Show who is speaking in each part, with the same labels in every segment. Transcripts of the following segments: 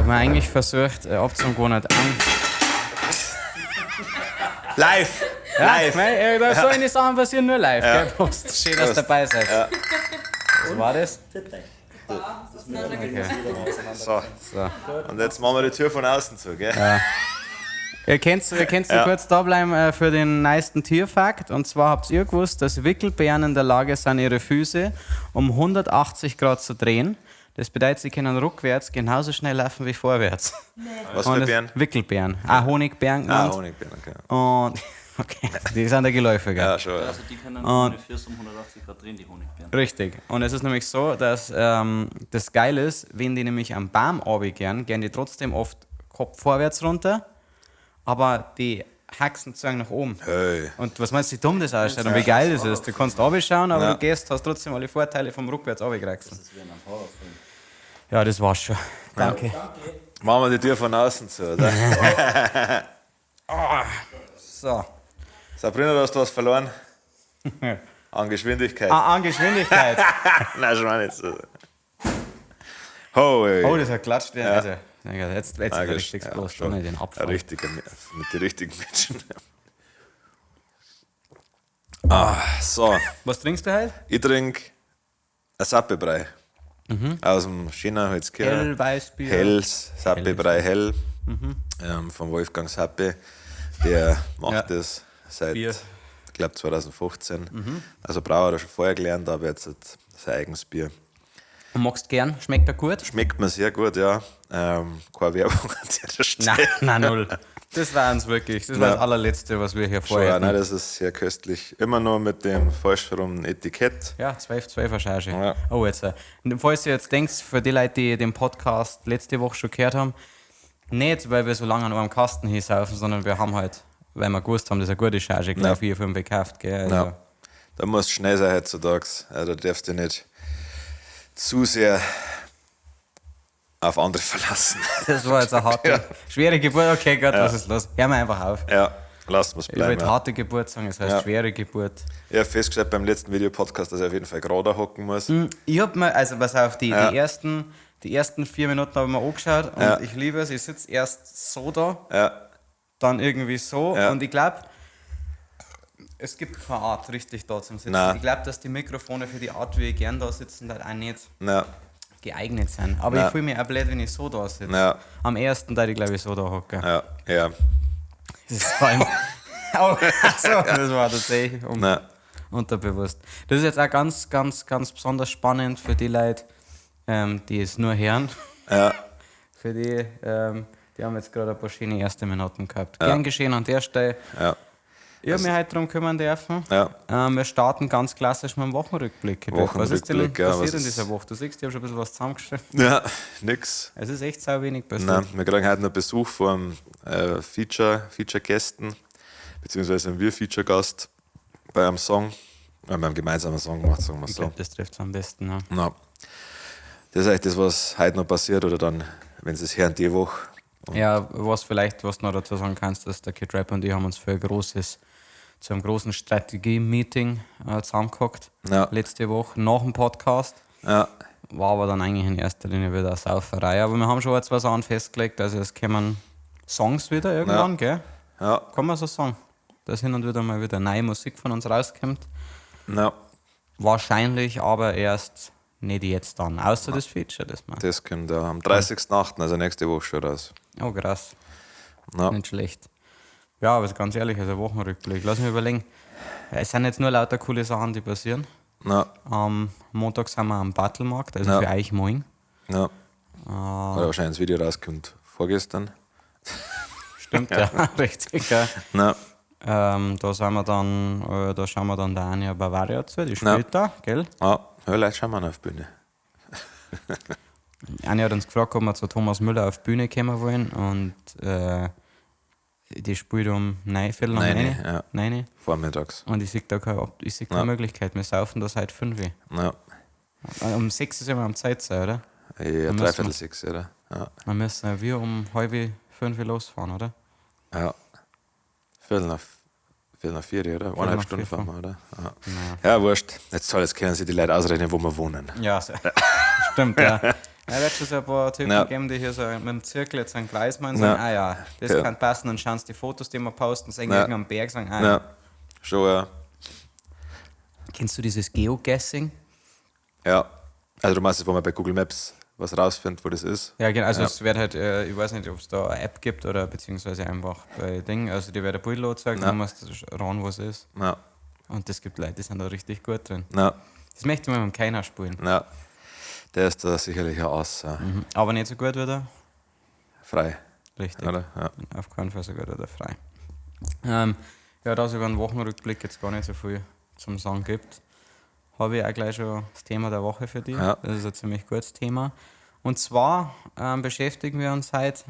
Speaker 1: habe mir eigentlich versucht, abzugehen, nicht an.
Speaker 2: Live!
Speaker 1: Ja,
Speaker 2: Live!
Speaker 1: Mei, da solche Sachen passieren nur live, gell? Prost, schön, dass ihr
Speaker 2: Prost.
Speaker 1: dabei seid. Was war das?
Speaker 2: So.
Speaker 1: So.
Speaker 2: Und jetzt machen wir die Tür von außen zu, gell?
Speaker 1: Ihr könnt kurz da bleiben für den neuesten Tierfakt. Und zwar habt ihr gewusst, dass Wickelbären in der Lage sind, ihre Füße um 180 Grad zu drehen. Das bedeutet, sie können rückwärts genauso schnell laufen wie vorwärts.
Speaker 2: Was
Speaker 1: Und
Speaker 2: für
Speaker 1: das-
Speaker 2: Bären?
Speaker 1: Wickelbären. Ah, Honigbeeren
Speaker 2: Ah,
Speaker 1: genannt.
Speaker 2: Honigbeeren, okay.
Speaker 1: Und okay, die sind ja geläufiger.
Speaker 2: Ja, schon. Ja.
Speaker 3: Also die können ohne Füße um 180 Grad drehen, die Honigbeeren.
Speaker 1: Richtig. Und es ist nämlich so, dass das geil ist, wenn die nämlich am Baum runtergehen, gehen die trotzdem oft Kopf vorwärts runter, aber die Haxen zeigen nach oben.
Speaker 2: Hey.
Speaker 1: Und was meinst du, wie dumm das ausschaut und wie geil das ist? Du kannst runterschauen, aber
Speaker 2: Ja.
Speaker 1: du gehst, hast trotzdem alle Vorteile vom rückwärts runterkriegsen.
Speaker 3: Das ist wie in einem Horrorfilm.
Speaker 1: Ja, das war's schon. Danke.
Speaker 2: Machen wir die Tür von außen zu, oder?
Speaker 1: So.
Speaker 2: Sabrina, du hast was verloren? An Geschwindigkeit.
Speaker 1: Ah, an Geschwindigkeit.
Speaker 2: Nein, schon mal nicht so. Ho, ey.
Speaker 1: Oh, das hat klatscht. Ja. Also, jetzt
Speaker 2: Ah,
Speaker 1: ist richtig
Speaker 2: ja,
Speaker 1: bloß
Speaker 2: schon.
Speaker 1: ohne den Abfall.
Speaker 2: Ein richtiger, mit den richtigen Menschen. Ah, so.
Speaker 1: Was trinkst du heute?
Speaker 2: Ich trinke ein Sappebrei. Aus dem China Holzkirche.
Speaker 1: Hell, Weißbier.
Speaker 2: Hells, Sappebrei Hell. Von Wolfgang Sappe. Der macht
Speaker 1: Ja.
Speaker 2: das seit,
Speaker 1: Bier.
Speaker 2: ich glaube, 2015. Also Brauer hat er schon vorher gelernt, aber jetzt hat sein eigenes Bier.
Speaker 1: Und magst gern? Schmeckt er gut?
Speaker 2: Schmeckt mir sehr gut, ja. Keine Werbung an der Stelle.
Speaker 1: Nein, nein, null. Das war uns wirklich. Das war
Speaker 2: Ja.
Speaker 1: das allerletzte, was wir hier
Speaker 2: Schon,
Speaker 1: vorher
Speaker 2: ja,
Speaker 1: hatten.
Speaker 2: nein, das ist sehr köstlich. Immer nur mit dem falsch rum Etikett.
Speaker 1: Ja, 12, 12 Charge.
Speaker 2: Ja.
Speaker 1: Oh, jetzt. Falls ihr jetzt denkt, für die Leute, die den Podcast letzte Woche schon gehört haben, nicht, weil wir so lange an einem Kasten hier saufen, sondern wir haben halt, weil wir gewusst haben, das ist eine gute Charge, gleich
Speaker 2: Ja.
Speaker 1: 4, 5 gekauft. Gell? Also,
Speaker 2: Ja. Da musst du schnell sein heutzutage. Also, da darfst du dich nicht zu sehr auf andere verlassen.
Speaker 1: Das war jetzt eine harte, schwere Geburt. Okay, Gott, was ist los? Hör mal einfach auf.
Speaker 2: Ja, lass uns
Speaker 1: Ich
Speaker 2: bleiben.
Speaker 1: wollte
Speaker 2: Ja.
Speaker 1: harte Geburt sagen, es heißt
Speaker 2: Ja.
Speaker 1: schwere Geburt.
Speaker 2: Ich habe festgestellt beim letzten Videopodcast, dass ich auf jeden Fall gerade hocken muss.
Speaker 1: Ich hab mir, also pass auf,
Speaker 2: Ja.
Speaker 1: die ersten 4 Minuten habe ich mir angeschaut und
Speaker 2: Ja.
Speaker 1: ich liebe es, ich sitze erst so da,
Speaker 2: Ja,
Speaker 1: dann irgendwie so
Speaker 2: Ja.
Speaker 1: und ich glaube, es gibt keine Art, richtig da zum Sitzen.
Speaker 2: Nein.
Speaker 1: Ich glaube, dass die Mikrofone für die Art, wie ich gern da sitzen, halt auch nicht
Speaker 2: na,
Speaker 1: geeignet sind. Aber
Speaker 2: Nein.
Speaker 1: ich fühle mich auch blöd, wenn ich so da sitze.
Speaker 2: Ja.
Speaker 1: Am ersten da ich, glaube ich, so da hocke.
Speaker 2: ja.
Speaker 1: Das ist vor allem. Oh, ach so, das war tatsächlich
Speaker 2: Na,
Speaker 1: unterbewusst. Das ist jetzt auch ganz, ganz, ganz besonders spannend für die Leute, die es nur hören.
Speaker 2: ja,
Speaker 1: Für die, die haben jetzt gerade ein paar schöne erste Minuten gehabt. Gern geschehen an der Stelle.
Speaker 2: ja,
Speaker 1: Ich habe mich heute darum kümmern dürfen.
Speaker 2: ja.
Speaker 1: Wir starten ganz klassisch mit dem Wochenrückblick. Was ist denn
Speaker 2: Wochenrückblick, ja,
Speaker 1: passiert
Speaker 2: was
Speaker 1: in
Speaker 2: ist-
Speaker 1: dieser Woche? Du siehst, ich habe schon ein bisschen was zusammengestellt.
Speaker 2: Ja, nix.
Speaker 1: Es ist echt sau wenig passiert.
Speaker 2: Nein, wir kriegen heute noch Besuch von Feature-Gästen, beziehungsweise haben wir Feature-Gast bei einem Song. Wir haben einen gemeinsamen Song gemacht, sagen wir
Speaker 1: Ich
Speaker 2: so.
Speaker 1: glaube, das trifft es am besten. Ja.
Speaker 2: Na, das ist eigentlich das, was heute noch passiert, oder dann, wenn sie es hören, die Woche.
Speaker 1: Ja, was vielleicht, was du noch dazu sagen kannst, dass der Kid Rap und ich haben uns für ein großes, zu einem großen Strategie-Meeting zusammengehockt.
Speaker 2: Ja.
Speaker 1: Letzte Woche nach dem Podcast.
Speaker 2: Ja,
Speaker 1: War aber dann eigentlich in erster Linie wieder eine Sauferei. Aber wir haben schon zwei Sachen festgelegt, also es kommen Songs wieder irgendwann, gell?
Speaker 2: ja,
Speaker 1: Kann man so sagen, dass hin und wieder mal wieder neue Musik von uns rauskommt.
Speaker 2: ja,
Speaker 1: Wahrscheinlich aber erst nicht jetzt dann, außer das Feature, das man.
Speaker 2: das kommt ja am 30.08., also nächste Woche schon raus.
Speaker 1: Oh, krass.
Speaker 2: Ja,
Speaker 1: Nicht schlecht. Ja, aber ganz ehrlich, also Wochenrückblick. Lass mich überlegen. Es sind jetzt nur lauter coole Sachen, die passieren.
Speaker 2: ja,
Speaker 1: Am Montag sind wir am Battlemarkt, also
Speaker 2: Ja.
Speaker 1: für euch morgen.
Speaker 2: ja.
Speaker 1: Ah.
Speaker 2: Oder wahrscheinlich das Video rauskommt vorgestern.
Speaker 1: Stimmt, ja, richtig. Ja.
Speaker 2: Na,
Speaker 1: Da sind wir dann, da schauen wir dann der Anja Bavaria zu, die spielt da, gell?
Speaker 2: ja, vielleicht schauen wir noch auf die Bühne.
Speaker 1: Anja hat uns gefragt, ob wir zu Thomas Müller auf die Bühne kommen wollen und die spielt um 9, Viertel nach
Speaker 2: Neune,
Speaker 1: 9.
Speaker 2: ja.
Speaker 1: 9.
Speaker 2: Vormittags.
Speaker 1: Und ich sehe da keine Möglichkeit. Wir saufen da seit 5 Uhr.
Speaker 2: Ja,
Speaker 1: Um 6 ist immer am Zeit sein, oder?
Speaker 2: ja,
Speaker 1: müssen
Speaker 2: dreiviertel
Speaker 1: wir-
Speaker 2: sechs, oder? Ja,
Speaker 1: Dann müssen wir um 4:30 losfahren, oder?
Speaker 2: ja. Viertel nach vier, oder? Eineinhalb
Speaker 1: nach
Speaker 2: Stunden
Speaker 1: vier
Speaker 2: fahren wir, oder? Ja. Ja, wurscht. Jetzt soll, jetzt können sich die Leute ausrechnen, wo wir wohnen.
Speaker 1: Ja, so. Stimmt, ja. Ja, wird schon so ein paar Typen geben, die hier so mit dem Zirkel jetzt einen Kreis machen und sagen, ah ja, das kann passen, und schauen die Fotos, die wir posten, sehen irgendeinen Berg, sagen, ah
Speaker 2: Ja. Schon, ja.
Speaker 1: Kennst du dieses Geoguessing?
Speaker 2: Ja. Also du meinst, wo man bei Google Maps was rausfindet, wo das ist?
Speaker 1: Ja, genau. Also es wird halt, ich weiß nicht, ob es da eine App gibt oder beziehungsweise einfach bei Ding, also die wird ein Bild angezeigt, dann musst du ran, was ist.
Speaker 2: Ja.
Speaker 1: Und das gibt Leute, die sind da richtig gut drin.
Speaker 2: Ja.
Speaker 1: Das möchte ich mal mit dem Keiner spielen.
Speaker 2: Ja. Der ist da sicherlich ein Ass. Ja.
Speaker 1: Aber nicht so gut wieder.
Speaker 2: Frei.
Speaker 1: Richtig.
Speaker 2: Oder? Ja.
Speaker 1: Auf keinen Fall so gut oder frei. Ja, da es über einen Wochenrückblick jetzt gar nicht so viel zum Sagen gibt, habe ich auch gleich schon das Thema der Woche für dich.
Speaker 2: Ja.
Speaker 1: Das ist ein ziemlich gutes Thema. Und zwar beschäftigen wir uns heute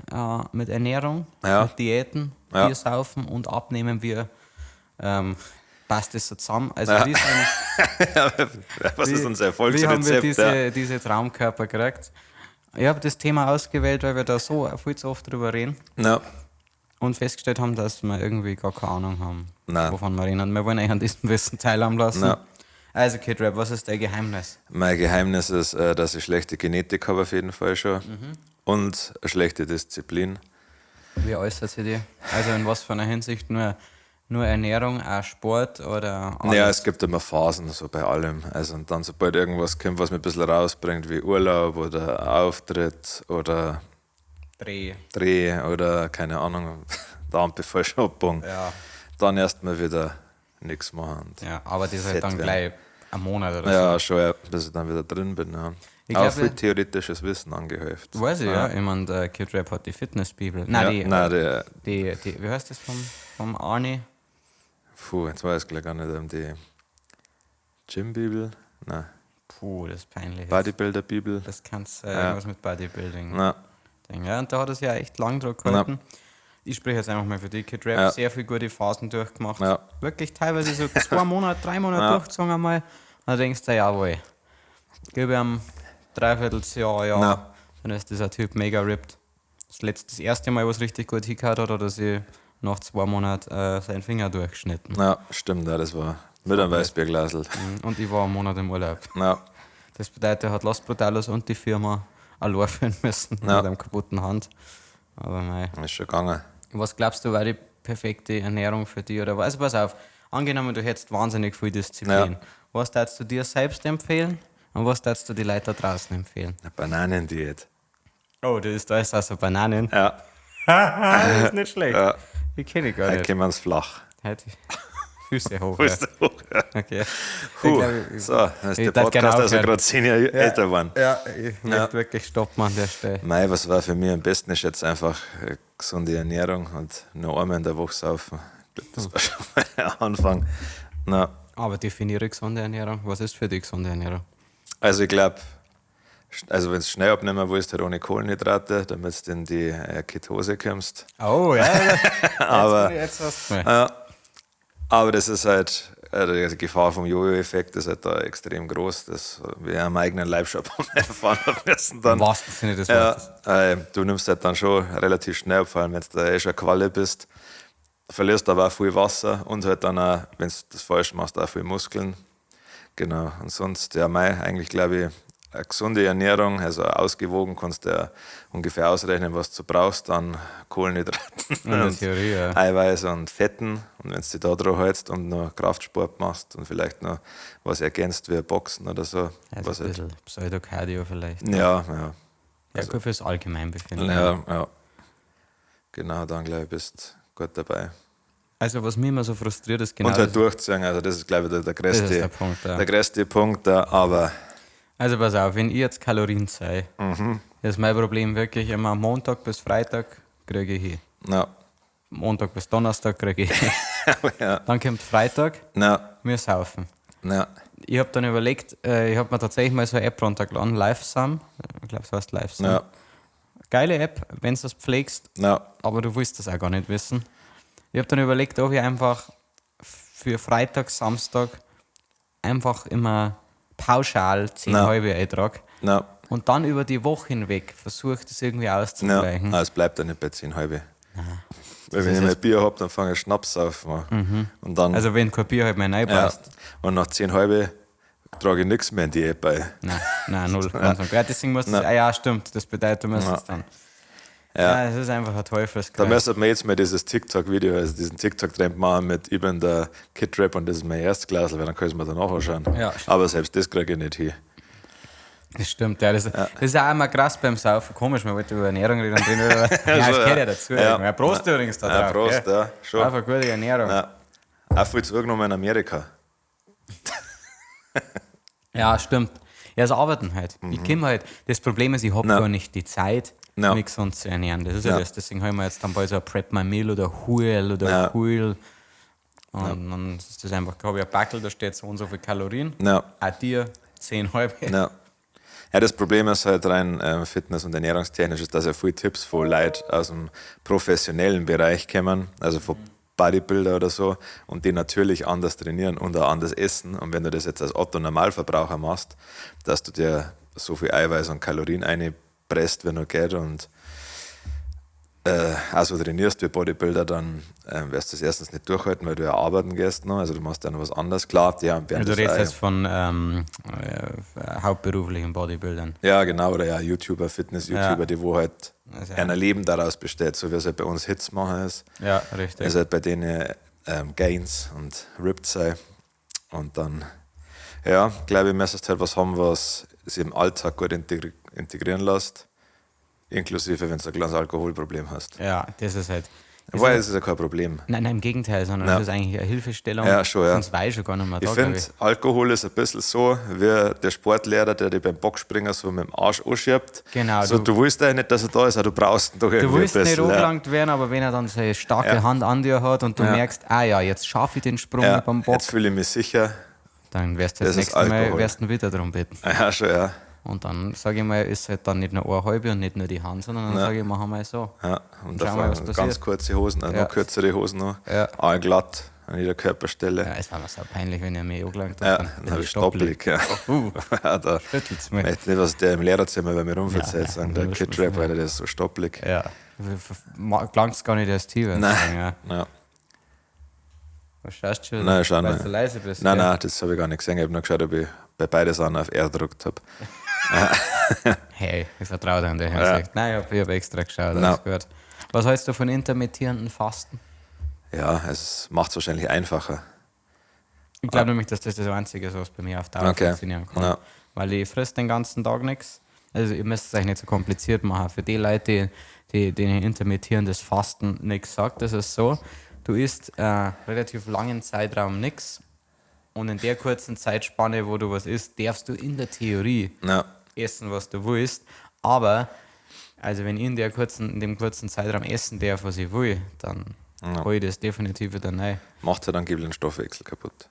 Speaker 1: mit Ernährung, mit Diäten, Biersaufen und Abnehmen. Wir passt das so zusammen? Also wie sind,
Speaker 2: Was ist unser
Speaker 1: wie haben wir
Speaker 2: Erfolgsrezept?
Speaker 1: diese Traumkörper gekriegt? Ich habe das Thema ausgewählt, weil wir da so viel zu oft drüber reden.
Speaker 2: Ja.
Speaker 1: Und festgestellt haben, dass wir irgendwie gar keine Ahnung haben,
Speaker 2: Nein.
Speaker 1: wovon wir reden. Und wir wollen euch an diesem Wissen teilhaben lassen.
Speaker 2: Nein.
Speaker 1: Also, Kid Rap, was ist dein Geheimnis?
Speaker 2: Mein Geheimnis ist, dass ich schlechte Genetik habe auf jeden Fall schon. Und eine schlechte Disziplin.
Speaker 1: Wie äußert sich die? Also, in was für einer Hinsicht? Nur Ernährung, auch Sport oder alles?
Speaker 2: Ja, es gibt immer Phasen, so bei allem. Also und dann, sobald irgendwas kommt, was mich ein bisschen rausbringt, wie Urlaub oder Auftritt oder
Speaker 1: Dreh.
Speaker 2: Dreh oder keine Ahnung, der Ampelfallschoppung, dann erstmal wieder nichts machen. Und
Speaker 1: Ja, aber das ist halt
Speaker 2: fett
Speaker 1: dann
Speaker 2: werden.
Speaker 1: gleich ein Monat oder so.
Speaker 2: Ja, schon, ja, bis ich dann wieder drin bin. Ja.
Speaker 1: Ich
Speaker 2: Auch
Speaker 1: glaub,
Speaker 2: viel theoretisches Wissen angehäuft.
Speaker 1: Weiß ich, ja. Ich meine, der Kid Rap hat die Fitnessbibel. Nein,
Speaker 2: Ja,
Speaker 1: die,
Speaker 2: nein, die,
Speaker 1: die, wie heißt das vom Arnie?
Speaker 2: Puh, jetzt weiß ich gleich gar nicht, die Gym-Bibel? Nein.
Speaker 1: Puh, das ist peinlich.
Speaker 2: Bodybuilder-Bibel?
Speaker 1: Das kannst du irgendwas mit Bodybuilding.
Speaker 2: Nein.
Speaker 1: Ding, ja. Und da hat er sich ja echt lang drauf gehalten. Ich spreche jetzt einfach mal für die Kid Rap.
Speaker 2: Ja.
Speaker 1: Sehr viele gute Phasen durchgemacht.
Speaker 2: Ja.
Speaker 1: Wirklich teilweise so 2 Monate, 3 Monate durchgezogen einmal. Und dann denkst du, jawohl, gib ihm Dreivierteljahr, ja.
Speaker 2: Ja.
Speaker 1: Dann ist dieser Typ mega ripped. Das erste Mal, was richtig gut hingehört hat, hat er sich nach 2 Monaten seinen Finger durchgeschnitten.
Speaker 2: Ja, stimmt, ja, das war mit einem Weißbierglasl.
Speaker 1: Und ich war einen Monat im Urlaub.
Speaker 2: Ja.
Speaker 1: Das bedeutet, er hat Los Brutalos und die Firma allein führen müssen
Speaker 2: Ja.
Speaker 1: mit einem kaputten Hand. Aber mei.
Speaker 2: Ist schon gegangen.
Speaker 1: Was glaubst du, war die perfekte Ernährung für dich? Oder was? Also pass auf, angenommen, du hättest wahnsinnig viel Disziplin.
Speaker 2: Ja.
Speaker 1: Was würdest du dir selbst empfehlen und was würdest du die Leute da draußen empfehlen?
Speaker 2: Eine Bananendiät.
Speaker 1: Oh, das ist, da ist also Bananen.
Speaker 2: Ja.
Speaker 1: Das ist nicht schlecht.
Speaker 2: Ja.
Speaker 1: Die kenne ich gar
Speaker 2: Da
Speaker 1: nicht.
Speaker 2: kommen wir's flach.
Speaker 1: Halt die Füße hoch.
Speaker 2: Füße hoch, ja.
Speaker 1: Okay.
Speaker 2: Puh,
Speaker 1: Ich glaub, ich-
Speaker 2: so, dann ist
Speaker 1: ich
Speaker 2: der
Speaker 1: darf gerne
Speaker 2: Podcast also
Speaker 1: aufhören.
Speaker 2: gerade 10 Jahre älter geworden.
Speaker 1: Ja, ich möchte wirklich stoppen an der Stelle.
Speaker 2: Mei, was war für mich am besten, ist jetzt einfach gesunde Ernährung und nur einmal in der Woche saufen. Ich glaub, das war schon mal der Anfang. Na,
Speaker 1: Aber definiere gesunde Ernährung. Was ist für dich gesunde Ernährung?
Speaker 2: also ich glaube, also wenn du schnell abnehmen willst, halt ohne Kohlenhydrate, damit du in die Ketose kommst.
Speaker 1: Oh, ja.
Speaker 2: Aber,
Speaker 1: jetzt hast du mich.
Speaker 2: ja, aber das ist halt, die Gefahr vom Jojo-Effekt ist halt da extrem groß, das wir am eigenen Leib schon erfahren haben müssen dann.
Speaker 1: Im wahrsten Sinne des
Speaker 2: Ja,
Speaker 1: Wortes.
Speaker 2: du nimmst halt dann schon relativ schnell ab, vor allem wenn du da eh schon eine Qualle bist. Verlierst aber auch viel Wasser und halt dann auch, wenn du das falsch machst, auch viel Muskeln. Genau. Und sonst, ja, mei, eigentlich glaube ich, eine gesunde Ernährung, also ausgewogen kannst du ja ungefähr ausrechnen, was du brauchst an Kohlenhydraten
Speaker 1: In der
Speaker 2: und
Speaker 1: Theorie, ja.
Speaker 2: Eiweiß und Fetten. Und wenn du dich da drauf hältst und noch Kraftsport machst und vielleicht noch was ergänzt wie Boxen oder so.
Speaker 1: Also
Speaker 2: was
Speaker 1: ein
Speaker 2: halt,
Speaker 1: bisschen Pseudocardio vielleicht.
Speaker 2: ja, ja.
Speaker 1: Ja, gut fürs Allgemeinbefinden.
Speaker 2: Ja, ja. Genau, dann glaube ich, bist gut dabei.
Speaker 1: Also was mich immer so frustriert ist, genau
Speaker 2: Und halt
Speaker 1: das,
Speaker 2: durchziehen, also das ist, glaube ich, der größte,
Speaker 1: Das ist der Punkt, ja.
Speaker 2: der größte Punkt, ja, aber
Speaker 1: Also pass auf, wenn ich jetzt Kalorien sei, ist mein Problem wirklich immer Montag bis Freitag kriege ich hin.
Speaker 2: na,
Speaker 1: Montag bis Donnerstag kriege ich hin.
Speaker 2: ja,
Speaker 1: Dann kommt Freitag,
Speaker 2: na,
Speaker 1: wir saufen.
Speaker 2: na,
Speaker 1: Ich habe dann überlegt, ich habe mir tatsächlich mal so eine App runtergeladen, LifeSum. Ich glaube, es heißt LifeSum.
Speaker 2: na,
Speaker 1: Geile App, wenn du das pflegst,
Speaker 2: na,
Speaker 1: aber du willst das auch gar nicht wissen. Ich habe dann überlegt, ob ich einfach für Freitag, Samstag einfach immer pauschal 10
Speaker 2: Na.
Speaker 1: halbe eintrage
Speaker 2: na,
Speaker 1: und dann über die Woche hinweg versuche, das irgendwie
Speaker 2: na.
Speaker 1: auszugleichen.
Speaker 2: Ah, es bleibt dann nicht bei 10 halbe. Weil wenn ich mal Bier hab, dann fange ich Schnaps auf. Und dann,
Speaker 1: Also wenn kein Bier halt mehr
Speaker 2: ja,
Speaker 1: reinpasst.
Speaker 2: und nach 10 halbe trage ich nichts mehr in die App ein.
Speaker 1: Nein, nein, null. Ganz und gar. Deswegen musst du, ah ja, stimmt, das bedeutet, du müsstest dann. Ja, es ist einfach ein Teufelskreis.
Speaker 2: Da müsste man jetzt mal dieses TikTok-Video, also diesen TikTok-Trend machen mit ich bin der Kid Rap und das ist mein erstes Glas, weil dann kann ich es mir danach anschauen.
Speaker 1: Ja.
Speaker 2: Aber selbst das kriege ich nicht hin.
Speaker 1: Das stimmt, ja. Das ist auch immer krass beim Saufen. Komisch, man wollte über Ernährung reden und reden über. Ja, das
Speaker 2: schon,
Speaker 1: gehört
Speaker 2: ja.
Speaker 1: ja dazu.
Speaker 2: Ja.
Speaker 1: Ja. Prost übrigens da
Speaker 2: Ja,
Speaker 1: drauf.
Speaker 2: Prost,
Speaker 1: gell?
Speaker 2: ja, schon.
Speaker 1: Einfach gute Ernährung.
Speaker 2: Ja. Auch viel zugenommen in Amerika.
Speaker 1: Ja, stimmt. Ja, das Arbeiten halt. Ich komme halt. Das Problem ist, ich habe
Speaker 2: Ja.
Speaker 1: gar nicht die Zeit,
Speaker 2: Ja.
Speaker 1: mich gesund zu ernähren. Das ist ja
Speaker 2: Ja.
Speaker 1: das. Deswegen habe ich mir jetzt dann bald so ein Prep My Meal oder Huel oder
Speaker 2: Ja.
Speaker 1: Huel. Und dann ist das einfach, habe ich ein Backel, da steht so und so viel Kalorien.
Speaker 2: Ja.
Speaker 1: Auch dir 10 halbe.
Speaker 2: Ja. Ja, das Problem ist halt rein fitness- und ernährungstechnisch, ist, dass ja viele Tipps von Leuten aus dem professionellen Bereich kommen, also von Bodybuilder oder so, und die natürlich anders trainieren und auch anders essen. Und wenn du das jetzt als Otto-Normalverbraucher machst, dass du dir so viel Eiweiß und Kalorien einpresst, wenn nur geht, und auch so trainierst wie Bodybuilder, dann wirst du das erstens nicht durchhalten, weil du ja arbeiten gehst noch, also du machst ja noch was anderes. Klar, die haben werden
Speaker 1: Du
Speaker 2: das
Speaker 1: redest
Speaker 2: auch-
Speaker 1: jetzt von hauptberuflichen Bodybuildern.
Speaker 2: Ja, genau, oder ja, YouTuber, Fitness-YouTuber,
Speaker 1: Ja.
Speaker 2: die wo halt
Speaker 1: Also,
Speaker 2: ein Leben daraus besteht, so wie es halt bei uns Hits machen ist.
Speaker 1: Ja, richtig.
Speaker 2: Ist halt bei denen Gains und Ripped sei. Und dann, ja, glaube ich, müsstest halt was haben, was sich im Alltag gut integrieren lässt. Inklusive, wenn du ein kleines Alkoholproblem hast.
Speaker 1: Ja, das ist halt. Das
Speaker 2: Wobei,
Speaker 1: ist,
Speaker 2: es ist ja kein Problem.
Speaker 1: nein, nein, im Gegenteil, sondern
Speaker 2: Ja.
Speaker 1: das ist eigentlich eine Hilfestellung.
Speaker 2: Ja, schon, ja.
Speaker 1: Sonst weiß ich schon gar nicht mehr
Speaker 2: Ich
Speaker 1: da,
Speaker 2: finde,
Speaker 1: glaub
Speaker 2: Alkohol ist ein bisschen so, wie der Sportlehrer, der dich beim Bockspringen so mit dem Arsch anschiebt.
Speaker 1: Genau,
Speaker 2: So,
Speaker 1: du-
Speaker 2: du willst eigentlich nicht, dass er da ist, aber du brauchst ihn doch
Speaker 1: Du
Speaker 2: irgendwie
Speaker 1: willst
Speaker 2: ein
Speaker 1: nicht
Speaker 2: bisschen. ja.
Speaker 1: angelangt werden, aber wenn er dann seine starke
Speaker 2: Ja.
Speaker 1: Hand an dir hat und du
Speaker 2: Ja.
Speaker 1: merkst, ah ja, jetzt schaffe ich den Sprung
Speaker 2: Ja,
Speaker 1: beim Bock,
Speaker 2: jetzt fühle ich mich sicher.
Speaker 1: dann wirst du das
Speaker 2: Das ist
Speaker 1: nächste Mal
Speaker 2: Alkohol.
Speaker 1: wirst du ihn wieder darum bitten.
Speaker 2: Ja, schon, ja.
Speaker 1: Und dann, sage ich mal, ist halt dann nicht nur eine halbe und nicht nur die Hand, sondern dann sage ich, machen wir so.
Speaker 2: Ja. Und
Speaker 1: Schauen wir,
Speaker 2: davor
Speaker 1: was passiert.
Speaker 2: ganz kurze Hosen,
Speaker 1: Ja.
Speaker 2: noch kürzere Hosen noch.
Speaker 1: Ja.
Speaker 2: Allglatt an jeder Körperstelle.
Speaker 1: Ja, es war mir so peinlich, wenn er mich angelangt hat.
Speaker 2: Ja,
Speaker 1: dann
Speaker 2: dann
Speaker 1: bin
Speaker 2: habe
Speaker 1: ich
Speaker 2: ich stoppelig. Ja. Ja, da
Speaker 1: Schüttelt's mich.
Speaker 2: möchte nicht, was der im Lehrerzimmer bei mir rumverzählt,
Speaker 1: Ja,
Speaker 2: sagen,
Speaker 1: ja,
Speaker 2: der
Speaker 1: das
Speaker 2: Kid
Speaker 1: muss
Speaker 2: Rap,
Speaker 1: man-
Speaker 2: Alter, der ist so stoppelig.
Speaker 1: Ja, klang's gar nicht erst tief.
Speaker 2: Nein.
Speaker 1: Ja.
Speaker 2: Ja.
Speaker 1: Was schaust du schon?
Speaker 2: Nein, schau
Speaker 1: Weil
Speaker 2: nicht.
Speaker 1: du leise bist.
Speaker 2: Nein,
Speaker 1: gell?
Speaker 2: nein, das habe ich gar nicht gesehen. Ich habe nur geschaut, ob ich bei beiden Sachen auf R gedrückt habe.
Speaker 1: Hey, ich vertraue dir in der
Speaker 2: Ja.
Speaker 1: Hinsicht. Nein, ich hab extra geschaut, alles
Speaker 2: Nein.
Speaker 1: gut. Was hältst du von intermittierenden Fasten?
Speaker 2: Ja, es macht es wahrscheinlich einfacher.
Speaker 1: Ich glaube nämlich, dass das das Einzige ist, was bei mir auf Dauer
Speaker 2: Okay.
Speaker 1: funktionieren kann.
Speaker 2: Ja.
Speaker 1: Weil ich fress den ganzen Tag nichts. Also ihr müsst es euch nicht so kompliziert machen. Für die Leute, die, denen intermittierendes Fasten nichts sagt, das ist so, du isst relativ langen Zeitraum nichts und in der kurzen Zeitspanne, wo du was isst, darfst du in der Theorie
Speaker 2: Ja.
Speaker 1: essen, was du willst. Aber, also wenn ich in dem kurzen Zeitraum essen darf, was ich will, dann hol ich das definitiv wieder rein.
Speaker 2: Macht halt angeblich den Stoffwechsel kaputt.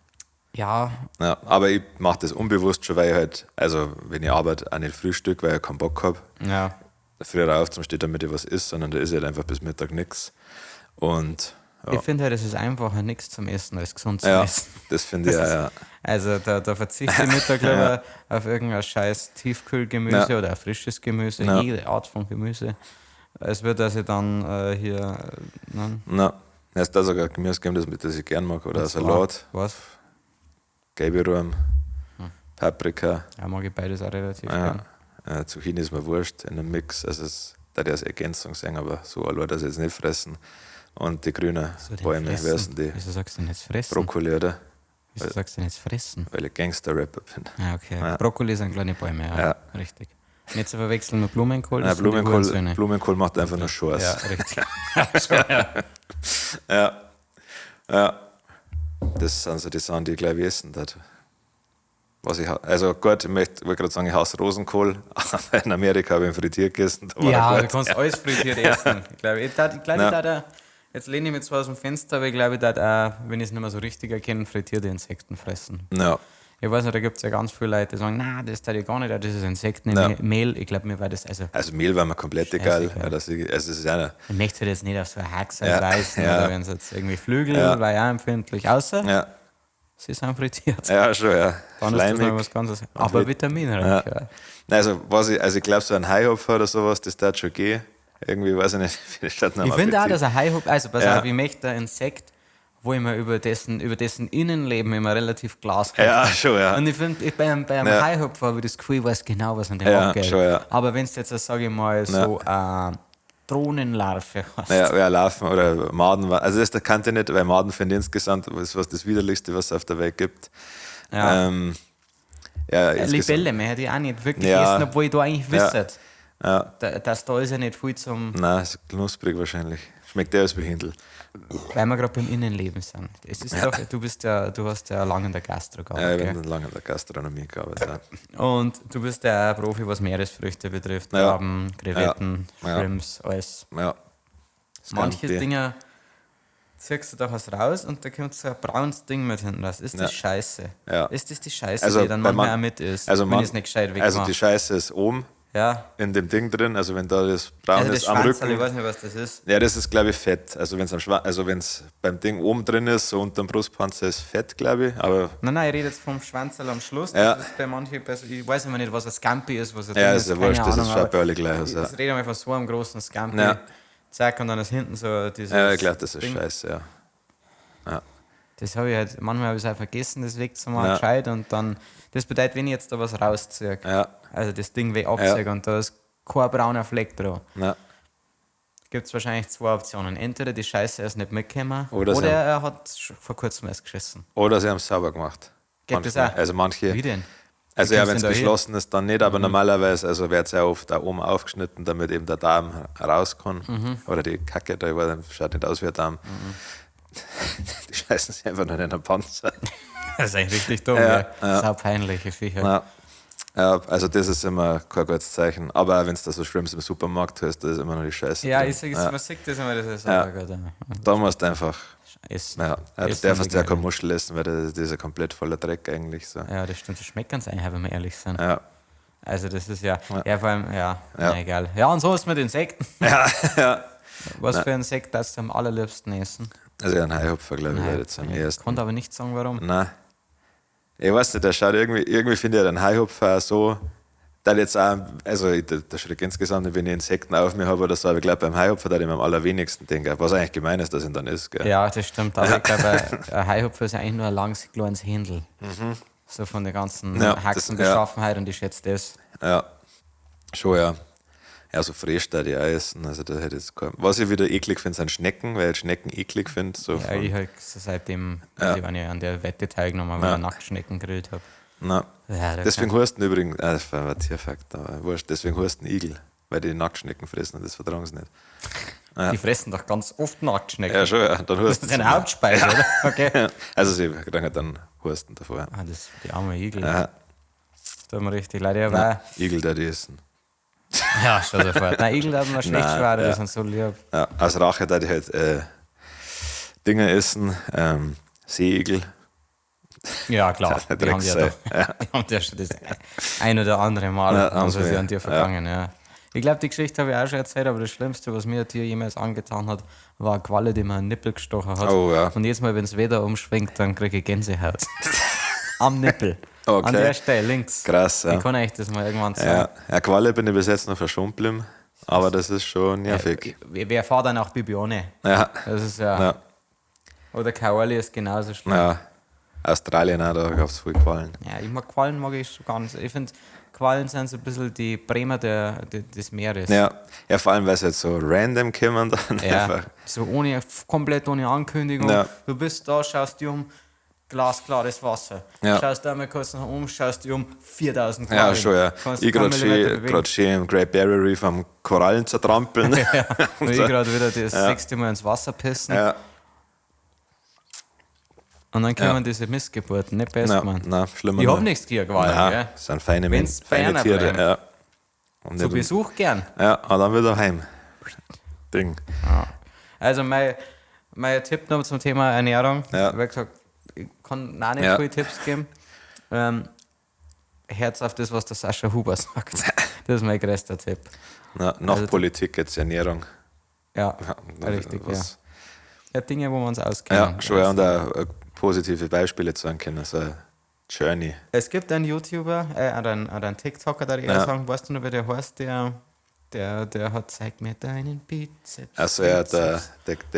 Speaker 1: Ja,
Speaker 2: Ja, aber ich mache das unbewusst schon, weil ich halt, also wenn ich arbeite, auch nicht Frühstück, weil ich keinen Bock habe.
Speaker 1: ja.
Speaker 2: Früher auf zum steht, damit ich was isst, sondern da ist halt einfach bis Mittag nichts. Und ja,
Speaker 1: Ich finde halt, es ist einfacher, nichts zum Essen, als gesund zu
Speaker 2: ja
Speaker 1: essen.
Speaker 2: das finde ich
Speaker 1: Das
Speaker 2: auch,
Speaker 1: ist-
Speaker 2: ja.
Speaker 1: Also da verzichte ich Mittag lieber auf irgendein scheiß Tiefkühlgemüse
Speaker 2: Ja.
Speaker 1: oder ein frisches Gemüse,
Speaker 2: Ja.
Speaker 1: jede Art von Gemüse. Es wird, dass ich dann hier, ne,
Speaker 2: Na, es ist da sogar Gemüse gegeben, das ich gern mag. Oder Salat,
Speaker 1: Was?
Speaker 2: gelbe Ruhm, Paprika.
Speaker 1: Ja, mag ich beides auch relativ
Speaker 2: Ja.
Speaker 1: gern.
Speaker 2: Zucchini ist mir wurscht in einem Mix. Also es da ich als Ergänzung sehen, aber so allein das jetzt nicht fressen. Und die grünen
Speaker 1: So, den
Speaker 2: Bäume,
Speaker 1: fressen.
Speaker 2: wer sind die?
Speaker 1: Wieso sagst du denn jetzt fressen?
Speaker 2: Brokkoli, oder?
Speaker 1: Wieso sagst du denn jetzt fressen?
Speaker 2: Weil ich Gangster-Rapper bin.
Speaker 1: Ah, okay.
Speaker 2: Ja.
Speaker 1: Brokkoli sind kleine Bäume, ja.
Speaker 2: Ja.
Speaker 1: Richtig. Nicht zu verwechseln mit Blumenkohl.
Speaker 2: Nein,
Speaker 1: das sind die Hurensöhne.
Speaker 2: Blumenkohl macht einfach nur Schors.
Speaker 1: Ja, richtig.
Speaker 2: Ja. Ja. Das sind so die Sachen, die ich gleich essen darf. Was ich, also gut, ich möchte, wollte gerade sagen, ich hasse Rosenkohl, aber in Amerika habe ich ihn frittiert gegessen. Da war
Speaker 1: Ja,
Speaker 2: er
Speaker 1: du
Speaker 2: gut.
Speaker 1: kannst alles frittiert essen. Ich glaube, ich tat, ich glaub, ich
Speaker 2: Ja.
Speaker 1: tat auch, jetzt lehne ich mich zwar aus dem Fenster, aber ich glaube, ich tat auch, wenn ich es nicht mehr so richtig erkenne, frittierte Insekten fressen.
Speaker 2: Ja.
Speaker 1: Ich weiß nicht, da gibt es ja ganz viele Leute, die sagen, na, das tat ich gar nicht, das ist Insektenmehl. Ich glaube, mir war das, also,
Speaker 2: Also Mehl war mir komplett egal.
Speaker 1: Scheißegal.
Speaker 2: Ja, das, also es ist ja nicht,
Speaker 1: ich möchte halt jetzt nicht auf so ein Haxel
Speaker 2: Ja,
Speaker 1: beißen
Speaker 2: ja.
Speaker 1: oder wenn es jetzt irgendwie Flügel,
Speaker 2: Ja.
Speaker 1: war ja empfindlich, außer
Speaker 2: ja,
Speaker 1: sie sind frittiert.
Speaker 2: ja, schon, ja.
Speaker 1: Dann ist das noch
Speaker 2: Schleimig.
Speaker 1: was ganz anderes. Aber vitaminreich,
Speaker 2: Ja.
Speaker 1: ja.
Speaker 2: Nein, also, was ich, also ich glaube, so ein Haihopfer oder sowas, das darf schon gehen. Irgendwie, weiß ich nicht, finde ich das nicht
Speaker 1: Ich
Speaker 2: am
Speaker 1: finde auch,
Speaker 2: Appetit.
Speaker 1: dass ein Haihop, also pass
Speaker 2: Ja.
Speaker 1: auf, ich möchte ein Insekt, wo ich mir über dessen Innenleben immer relativ glasklar.
Speaker 2: Ja, schon, ja.
Speaker 1: Und ich finde, bei einem Haihupfer habe ich das Gefühl, ich weiß genau, was an dem abgeht.
Speaker 2: Schon, ja.
Speaker 1: Aber wenn es jetzt, sage ich mal, so Drohnenlarve hast.
Speaker 2: Ja, Larven oder Maden. Also das kannte ich nicht, weil Maden finde ich insgesamt ist was das Widerlichste, was es auf der Welt gibt.
Speaker 1: Ja. Libelle, man hätte ich auch nicht wirklich essen, obwohl ich da eigentlich wisse.
Speaker 2: Ja.
Speaker 1: Das da ist ja nicht viel zum...
Speaker 2: Nein, ist knusprig wahrscheinlich. Schmeckt der als wie Händel.
Speaker 1: Weil wir gerade beim Innenleben sind. Es ist doch, du hast ja lange in der Gastro gearbeitet.
Speaker 2: Ja, ich bin lange in der Gastronomie gearbeitet. Ja.
Speaker 1: Und du bist ja auch Profi, was Meeresfrüchte betrifft.
Speaker 2: Ja.
Speaker 1: Krabben, Krevetten, Shrimps, alles.
Speaker 2: Ja.
Speaker 1: Manche Dinge ziehst du da was raus und da kommt so ein braunes Ding mit hinten raus. Ist das Scheiße?
Speaker 2: Ja.
Speaker 1: Ist das die Scheiße, die dann manchmal auch mit ist,
Speaker 2: also
Speaker 1: wenn ich es nicht gescheit wegmache?
Speaker 2: Also die Scheiße ist oben.
Speaker 1: Ja.
Speaker 2: In dem Ding drin, also wenn da das Braun
Speaker 1: also das
Speaker 2: ist am Rücken.
Speaker 1: Ich weiß nicht, was das ist.
Speaker 2: Ja, das ist, glaube ich, Fett. Also wenn es beim Ding oben drin ist, so unter dem Brustpanzer ist Fett, glaube ich. Aber
Speaker 1: nein, ich rede jetzt vom Schwanzerl am Schluss.
Speaker 2: Ja.
Speaker 1: Das ist bei manchen, ich weiß immer nicht, was ein Scampi ist, was da drin
Speaker 2: ja,
Speaker 1: ist.
Speaker 2: ist ja wurscht, das ist schon bei alle gleich aus.
Speaker 1: Ich rede mal von so einem großen Scampi.
Speaker 2: Ja.
Speaker 1: Zack, und dann ist hinten so dieses.
Speaker 2: Ja, ich glaube, das ist
Speaker 1: Ding.
Speaker 2: Scheiße, ja. Ja.
Speaker 1: Das habe ich halt, manchmal habe ich es auch vergessen, das wegzumachen, gescheit, und dann, das bedeutet, wenn ich jetzt da was rausziehe, also das Ding weg abziehe und da ist kein brauner Fleck dran, gibt es wahrscheinlich zwei Optionen. Entweder die Scheiße ist nicht mitgekommen, oder er hat vor kurzem erst geschissen.
Speaker 2: Oder sie haben es sauber gemacht.
Speaker 1: Geht das auch?
Speaker 2: Also manche.
Speaker 1: Wie denn?
Speaker 2: Also ja, wenn es geschlossen ist, dann nicht, aber normalerweise also wird es ja oft da oben aufgeschnitten, damit eben der Darm raus kann.
Speaker 1: Mhm.
Speaker 2: Oder die Kacke, da schaut nicht aus wie ein Darm.
Speaker 1: Mhm.
Speaker 2: Die scheißen sich einfach nur in den Panzer.
Speaker 1: Das ist eigentlich richtig dumm,
Speaker 2: ja.
Speaker 1: ja. Sau peinliche Viecher.
Speaker 2: Ja. Ja, also das ist immer kein gutes Zeichen. Aber auch wenn du da so Shrimps im Supermarkt hast, da ist immer noch die Scheiße.
Speaker 1: Ja,
Speaker 2: drin.
Speaker 1: ich sag, man sieht das immer, das ist ja. Gut, ja.
Speaker 2: Da musst du einfach
Speaker 1: essen.
Speaker 2: Ja, du darfst ja keine Muschel essen, weil das ist ja komplett voller Dreck eigentlich. So.
Speaker 1: Ja, das stimmt. Das schmeckt ganz einfach, wenn wir ehrlich sind.
Speaker 2: Ja.
Speaker 1: Also das ist ja, ja vor allem, ja, Na, egal. Ja, und so ist mit Insekten.
Speaker 2: Ja, ja.
Speaker 1: Was für ein Insekt darfst du am allerliebsten essen?
Speaker 2: Also ein Haihupfer, glaube ich, wäre jetzt am ehesten.
Speaker 1: Konnte aber nicht sagen, warum.
Speaker 2: Nein. Ich weiß nicht, der schaut irgendwie finde ich den Haihupfer so, da jetzt auch, also der Schreck insgesamt, wenn ich Insekten auf mir habe oder so, aber ich glaube beim Haihupfer da ich mir am allerwenigsten denke, was eigentlich gemein ist, dass ihn dann ist. Gell?
Speaker 1: Ja, das stimmt. Aber ich glaube, ein Haihupfer ist ja eigentlich nur ein langes, kleines Händel.
Speaker 2: Mhm.
Speaker 1: So von der ganzen Haxenbeschaffenheit, und ich schätze das.
Speaker 2: Ja, schon, ja. Ja, so frisch da die auch essen. Also da hätte ich jetzt kein... Was ich wieder eklig finde, sind Schnecken, weil ich Schnecken eklig finde. So
Speaker 1: ja, ich halt so seitdem, also ich an der Wette teilgenommen, weil ich Nacktschnecken gegrillt habe.
Speaker 2: Nein.
Speaker 1: Ja,
Speaker 2: deswegen husten übrigens, das war ein Tierfakt, aber wurscht, deswegen husten Igel, weil die Nacktschnecken fressen und das vertragen sie nicht.
Speaker 1: Ja. Die fressen doch ganz oft Nacktschnecken.
Speaker 2: Ja, schon, ja. Dann husten
Speaker 1: das ist eine Hauptspeise, oder? Okay.
Speaker 2: Also sie kriegen halt dann Husten davor.
Speaker 1: Ah, das ist die arme Igel.
Speaker 2: Ja.
Speaker 1: Das tut mir richtig leid. Aber
Speaker 2: Igel, der die essen.
Speaker 1: Ja, schon sofort. Nein, Igel hat man schlecht schwer, die sind so lieb.
Speaker 2: Ja, als Rache da die halt Dinge essen, Seeigel.
Speaker 1: Ja, klar. Die haben ja, doch, die haben ja schon das ein oder andere Mal haben sie sich an dir vergangen. Ja. Ich glaube, die Geschichte habe ich auch schon erzählt, aber das Schlimmste, was mir ein Tier jemals angetan hat, war eine Qualle, die mir einen Nippel gestochen hat.
Speaker 2: Oh, ja.
Speaker 1: Und jedes Mal, wenn das Wetter umschwingt, dann kriege ich Gänsehaut. Am Nippel.
Speaker 2: Okay.
Speaker 1: An der Stelle, links.
Speaker 2: Krass, ja.
Speaker 1: Ich kann euch das mal irgendwann zeigen.
Speaker 2: Ja, ja, Qualle bin ich bis jetzt noch verschont geblieben, aber das ist schon nervig.
Speaker 1: Ja, wer fährt dann auch Bibione?
Speaker 2: Ja.
Speaker 1: Das ist ja.
Speaker 2: Ja.
Speaker 1: Oder Kaoli ist genauso schlimm.
Speaker 2: Ja. Australien auch, da gab es viel Quallen.
Speaker 1: Ja, ich mag Quallen mag ich schon ganz. Ich finde, Quallen sind so ein bisschen die Bremer des Meeres.
Speaker 2: Ja. Ja, vor allem, weil sie halt so random kommen dann
Speaker 1: Ja,
Speaker 2: einfach.
Speaker 1: so ohne, komplett ohne Ankündigung.
Speaker 2: Ja.
Speaker 1: Du bist da, schaust dich um, glasklares Wasser.
Speaker 2: Ja.
Speaker 1: Schaust einmal kurz nach um, schaust dich um, 4000 Quallen.
Speaker 2: Ja, schon, ja.
Speaker 1: Kannst
Speaker 2: Ich
Speaker 1: keinen
Speaker 2: gerade
Speaker 1: Millimeter
Speaker 2: schön,
Speaker 1: bewegen.
Speaker 2: grad schön im Great Barrier Reef am Korallen zertrampeln.
Speaker 1: Ja, und ich gerade wieder das sechste Mal ins Wasser pissen.
Speaker 2: Ja,
Speaker 1: Und dann kommen diese Missgeburten, nicht besser,
Speaker 2: nein,
Speaker 1: Mann.
Speaker 2: nein, schlimmer.
Speaker 1: Ich hab
Speaker 2: noch.
Speaker 1: nichts gegen Quallen,
Speaker 2: Nein,
Speaker 1: gell?
Speaker 2: das sind feine,
Speaker 1: Wenn's bei
Speaker 2: feine
Speaker 1: einer
Speaker 2: Tiere.
Speaker 1: bleiben.
Speaker 2: Ja. Und
Speaker 1: Zu
Speaker 2: nicht-
Speaker 1: Besuch gern.
Speaker 2: Ja, und dann wieder heim. Ding.
Speaker 1: Also mein Tipp noch zum Thema Ernährung.
Speaker 2: Ja.
Speaker 1: Wie gesagt, ich kann auch nicht
Speaker 2: Ja.
Speaker 1: viele Tipps geben. Herz auf das, was der Sascha Huber sagt. Das ist mein größter Tipp.
Speaker 2: Na, nach
Speaker 1: Also-
Speaker 2: Politik jetzt Ernährung.
Speaker 1: Ja,
Speaker 2: Ja,
Speaker 1: richtig, ja.
Speaker 2: was-
Speaker 1: Ja, Dinge, wo wir uns auskennen.
Speaker 2: Ja, schon, ja, und auch positive Beispiele zeigen können. So eine Journey.
Speaker 1: Es gibt einen YouTuber, oder einen TikToker, der ich eher
Speaker 2: Ja.
Speaker 1: sagen, weißt du noch, wie der heißt, der Der hat, zeig mir deinen Bizeps.
Speaker 2: Also ja, der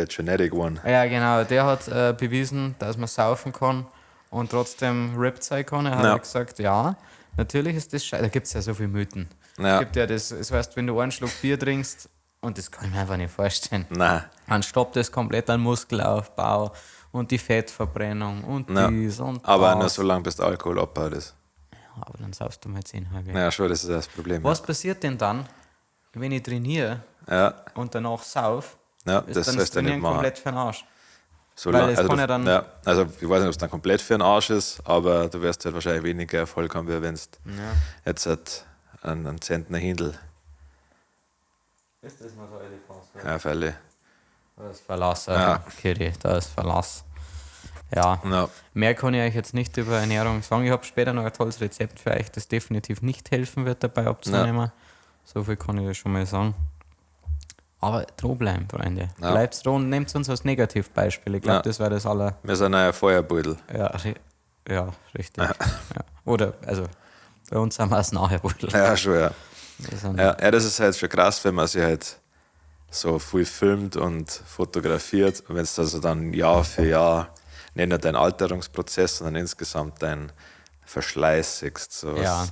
Speaker 2: Genetic One.
Speaker 1: Ja, genau, der hat bewiesen, dass man saufen kann und trotzdem ripped sein kann. Er hat ja gesagt, ja, natürlich ist das scheiße. Da gibt es ja so viele Mythen.
Speaker 2: Ja.
Speaker 1: Es gibt ja das, das heißt, wenn du einen Schluck Bier trinkst, und das kann ich mir einfach nicht vorstellen.
Speaker 2: Nein.
Speaker 1: Dann stoppt das komplett den Muskelaufbau und die Fettverbrennung und dies und
Speaker 2: aber
Speaker 1: das.
Speaker 2: Aber nur so lange, bis der Alkohol abgebaut ist.
Speaker 1: Ja, aber dann saufst du mal 10 halbe.
Speaker 2: Ja, schon, das ist das Problem.
Speaker 1: Was passiert denn dann, wenn ich trainiere und danach sauf?
Speaker 2: Ja,
Speaker 1: ist
Speaker 2: das
Speaker 1: dann
Speaker 2: sollst du nicht
Speaker 1: Trainieren
Speaker 2: machen.
Speaker 1: komplett für den Arsch.
Speaker 2: So
Speaker 1: Weil
Speaker 2: lang,
Speaker 1: es
Speaker 2: also
Speaker 1: kann
Speaker 2: du,
Speaker 1: ja dann
Speaker 2: ja, also ich weiß nicht, ob es dann komplett für den Arsch ist, aber du wirst halt wahrscheinlich weniger Erfolg haben, wenn du jetzt halt einen Zentner Hindel.
Speaker 1: Ist das noch so eine
Speaker 2: Ja, Fälle.
Speaker 1: Da ist Verlass, ja. Kitty, da ist Verlass. Ja.
Speaker 2: Ja.
Speaker 1: Mehr kann ich euch jetzt nicht über Ernährung sagen. Ich habe später noch ein tolles Rezept für euch, das definitiv nicht helfen wird, dabei abzunehmen.
Speaker 2: Ja.
Speaker 1: So viel kann ich euch schon mal sagen. Aber dran bleiben, Freunde.
Speaker 2: Ja.
Speaker 1: Bleibt dran und nehmt uns als Negativbeispiel. Ich glaube, das war das aller.
Speaker 2: Wir sind ein Feuerbeutel.
Speaker 1: Ja, ja, richtig. Ja. Oder, also, bei uns sind wir als Nachherbeutel.
Speaker 2: Ja, schon, ja. Ja, das ist halt schon krass, wenn man sich halt so viel filmt und fotografiert und wenn es also dann Jahr für Jahr nicht nur dein Alterungsprozess, sondern insgesamt dein Verschleiß siehst. So
Speaker 1: ja.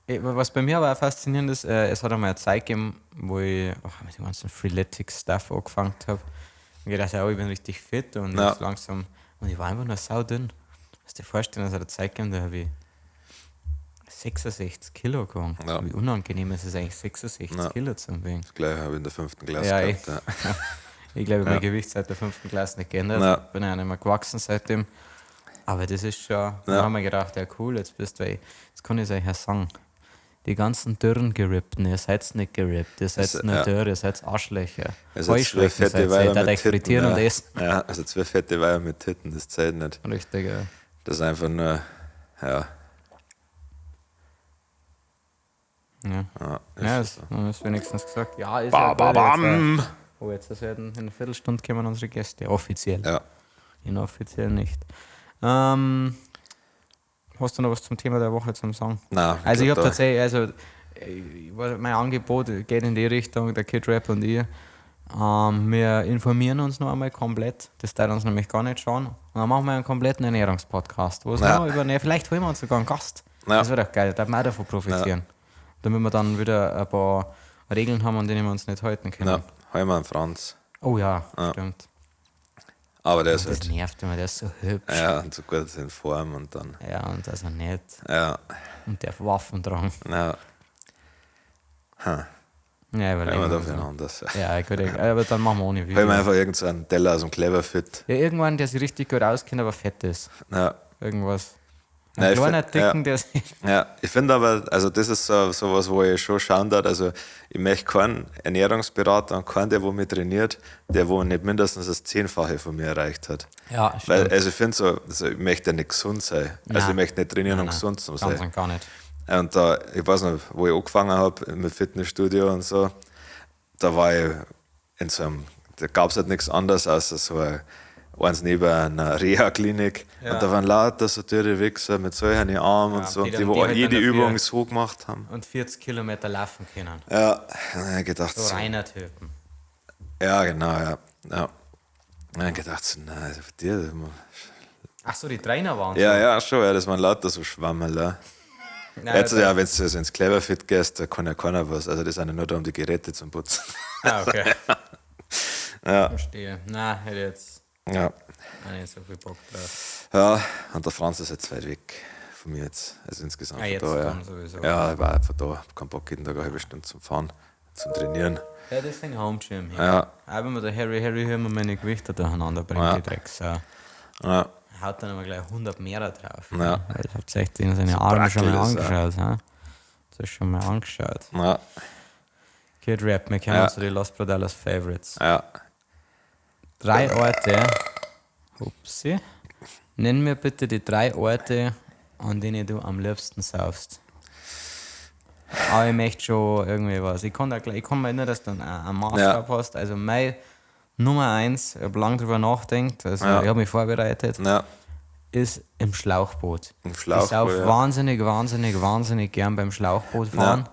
Speaker 1: Was bei mir aber auch faszinierend ist, es hat einmal eine Zeit gegeben, wo ich mit dem ganzen Freeletics-Stuff angefangen habe und gedacht, ja, ich bin richtig fit und jetzt langsam, und ich war einfach nur saudünn. Kannst du dir vorstellen, es hat eine Zeit gegeben, da habe ich 66 Kilo gewogen.
Speaker 2: Ja.
Speaker 1: Wie unangenehm ist es eigentlich, 66 Kilo zu wiegen.
Speaker 2: Das gleiche habe ich in der 5. Klasse gehabt.
Speaker 1: Ja. Ich glaube, ich habe mein Gewicht seit der 5. Klasse nicht geändert.
Speaker 2: Ja.
Speaker 1: Bin ja nicht mehr gewachsen seitdem. Aber das ist schon, da haben wir gedacht, ja cool, jetzt bist du, jetzt kann ich es euch ja sagen. Die ganzen dürren Gerippten, ihr seid nicht gerippt, ihr seid nur dürr, ihr seid Arschlöcher.
Speaker 2: Ihr seid zwei fette Weiber mit Titten.
Speaker 1: Frittieren und essen.
Speaker 2: Ja, also zwei fette Weiber mit Titten, das zählt nicht.
Speaker 1: Richtig, ja.
Speaker 2: Das ist einfach nur, ja.
Speaker 1: Ja,
Speaker 2: ja,
Speaker 1: ist, so. Ist wenigstens gesagt. Ja, ist
Speaker 2: ba,
Speaker 1: ja
Speaker 2: ba, bam.
Speaker 1: Jetzt, oh, jetzt also in einer Viertelstunde kommen unsere Gäste. Offiziell.
Speaker 2: Ja.
Speaker 1: Inoffiziell nicht. Hast du noch was zum Thema der Woche zum Sagen?
Speaker 2: Nein.
Speaker 1: Also ich habe tatsächlich, also mein Angebot geht in die Richtung, der Kid Rap und ich. Wir informieren uns noch einmal komplett. Das teilt uns nämlich gar nicht schon. Und dann machen wir einen kompletten Ernährungspodcast. Wo es noch über, vielleicht holen wir uns sogar einen Gast.
Speaker 2: Ja.
Speaker 1: Das wäre doch geil, da würden wir auch davon profitieren.
Speaker 2: Ja.
Speaker 1: Damit wir dann wieder ein paar Regeln haben, an denen wir uns nicht halten können.
Speaker 2: Ja, holen wir einen Franz.
Speaker 1: Oh ja, stimmt.
Speaker 2: Aber der ist
Speaker 1: das
Speaker 2: halt.
Speaker 1: nervt immer, der ist so hübsch.
Speaker 2: Ja, und so gut in Form und dann.
Speaker 1: Ja, und also nett.
Speaker 2: Ja.
Speaker 1: Und der Waffen tragen.
Speaker 2: Ja. Hm.
Speaker 1: Ja, überlegen
Speaker 2: wir
Speaker 1: wir
Speaker 2: dafür noch anders.
Speaker 1: Ja, gut, aber dann machen wir ohne Video.
Speaker 2: Holen wir einfach irgendeinen so Teller aus dem Cleverfit.
Speaker 1: Ja, irgendwann, der sich richtig gut auskennt, aber fett ist.
Speaker 2: Ja.
Speaker 1: Irgendwas. Ein kleiner Dicken, der sich.
Speaker 2: Ja, ich finde aber, also das ist so was, wo ich schon schauen darf. Also ich möchte keinen Ernährungsberater und keinen, der wo mich trainiert, der wo nicht mindestens das 10-fache von mir erreicht hat.
Speaker 1: Ja, stimmt.
Speaker 2: Weil, also ich finde so, also ich möchte ja nicht gesund sein.
Speaker 1: Nein.
Speaker 2: Also ich möchte nicht trainieren, um gesund zu sein.
Speaker 1: Ganz und gar nicht.
Speaker 2: Und da, ich weiß noch, wo ich angefangen habe mit Fitnessstudio und so, da war ich in so einem, da gab es halt nichts anderes außer so ein, eins neben einer Reha-Klinik.
Speaker 1: Ja.
Speaker 2: Und da waren lauter so dürre Wichser mit solchen Armen
Speaker 1: Ja,
Speaker 2: und so,
Speaker 1: die
Speaker 2: und die,
Speaker 1: dann-
Speaker 2: wo
Speaker 1: die halt
Speaker 2: jede
Speaker 1: dann dafür-
Speaker 2: Übung so gemacht haben.
Speaker 1: Und 40 Kilometer laufen können.
Speaker 2: Ja, und dann hab ich gedacht,
Speaker 1: So
Speaker 2: so,
Speaker 1: reiner Typen.
Speaker 2: ja, genau, ja. Ja. Und dann hab ich gedacht, so, nein, also für dir,
Speaker 1: Ach so, die Trainer waren
Speaker 2: ja, ja, schon, ja, das waren lauter so Schwammerl. Ja.
Speaker 1: so. Nein,
Speaker 2: Jetzt, ja, wenn du so ins Cleverfit gehst, da kann ja keiner was. Also, das sind ja nur da, um die Geräte zu putzen.
Speaker 1: Ah, okay.
Speaker 2: Ja.
Speaker 1: Verstehe. Nein, hätte ich jetzt
Speaker 2: Ja.
Speaker 1: auch nicht so viel Bock drauf.
Speaker 2: Ja, und der Franz ist jetzt weit weg von mir jetzt. Also insgesamt
Speaker 1: Ah,
Speaker 2: von
Speaker 1: jetzt
Speaker 2: da, ja.
Speaker 1: dann sowieso.
Speaker 2: Ja, ich war von da, hab keinen Bock, jeden Tag eine halbe Stunde zum Fahren, zum Trainieren.
Speaker 1: Ja, das ist ein Home Gym hier.
Speaker 2: Ja.
Speaker 1: Auch wenn wir der Harry Harry hier immer meine Gewichte durcheinander bringt,
Speaker 2: Ja.
Speaker 1: die Drecksau.
Speaker 2: Ja,
Speaker 1: Haut dann immer gleich 100 mehr drauf.
Speaker 2: Ja.
Speaker 1: Ich habt echt in seine Arme schon mal
Speaker 2: Brackel ist er.
Speaker 1: angeschaut. Hä? Das ist schon mal angeschaut.
Speaker 2: ja,
Speaker 1: Kid Rap, wir kennen
Speaker 2: Ja.
Speaker 1: zu den Los Brothers Favorites.
Speaker 2: ja.
Speaker 1: Drei Orte. Upsi. Nenn mir bitte die drei Orte, an denen du am liebsten saufst. Aber ich möchte schon irgendwie was. Ich kann da gleich, ich kann mir nicht, dass du einen Maßstab hast. Also meine Nummer 1, ich habe lange drüber nachgedacht, also
Speaker 2: Ja.
Speaker 1: ich habe mich vorbereitet,
Speaker 2: Ja,
Speaker 1: ist im Schlauchboot.
Speaker 2: Im Schlauchboot,
Speaker 1: Ich sauf
Speaker 2: ja.
Speaker 1: wahnsinnig, wahnsinnig, wahnsinnig gern beim Schlauchboot fahren.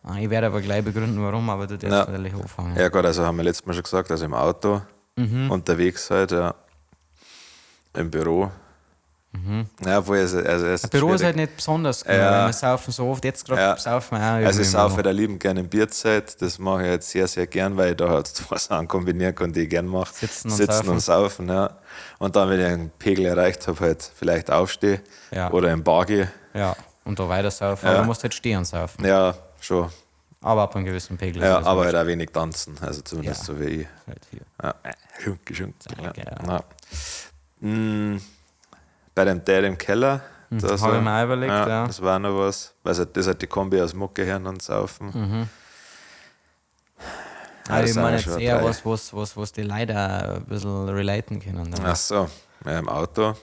Speaker 1: Ah, ich werde aber gleich begründen, warum, aber du darfst
Speaker 2: Ja.
Speaker 1: natürlich anfangen.
Speaker 2: Ja gut, also haben wir letztes Mal schon gesagt, also im Auto, unterwegs halt, ja. Im Büro. Ja, obwohl, also es
Speaker 1: Mhm. Büro ist
Speaker 2: schwierig.
Speaker 1: halt nicht besonders gut,
Speaker 2: Ja.
Speaker 1: weil wir saufen so oft. Jetzt gerade
Speaker 2: Ja.
Speaker 1: saufen wir auch
Speaker 2: Also
Speaker 1: irgendwie
Speaker 2: ich saufe
Speaker 1: immer
Speaker 2: halt auch liebend gerne in Bierzeit, das mache ich halt sehr, sehr gern, weil ich da halt zwei Sachen kombinieren kann, die ich gern mache.
Speaker 1: Sitzen und
Speaker 2: Sitzen
Speaker 1: saufen.
Speaker 2: und saufen, ja. Und dann, wenn ich einen Pegel erreicht habe, halt vielleicht aufstehe
Speaker 1: Ja.
Speaker 2: oder im Bar gehe.
Speaker 1: noch. Ja, und da weiter saufen.
Speaker 2: Ja.
Speaker 1: Aber du musst halt stehen und saufen.
Speaker 2: Ja, schon.
Speaker 1: Aber ab einem gewissen Pegel.
Speaker 2: Ja,
Speaker 1: ist das
Speaker 2: aber
Speaker 1: wurscht.
Speaker 2: halt auch wenig tanzen, also zumindest
Speaker 1: Ja.
Speaker 2: so wie ich.
Speaker 1: Halt hier.
Speaker 2: Ja. Schunke, schunke. Ja.
Speaker 1: Geil.
Speaker 2: Ja. Mm, bei dem Dad im Keller. Da
Speaker 1: Hab ich mir auch überlegt, ja.
Speaker 2: Das war noch was. Also das ist halt die Kombi aus Mucke hören und Saufen.
Speaker 1: Mhm.
Speaker 2: Ja,
Speaker 1: Aber
Speaker 2: das
Speaker 1: ich
Speaker 2: sind
Speaker 1: meine
Speaker 2: ja
Speaker 1: jetzt
Speaker 2: schon
Speaker 1: eher
Speaker 2: drei.
Speaker 1: was die Leute auch ein bisschen relaten können. Damit.
Speaker 2: Ach so, ja, im Auto.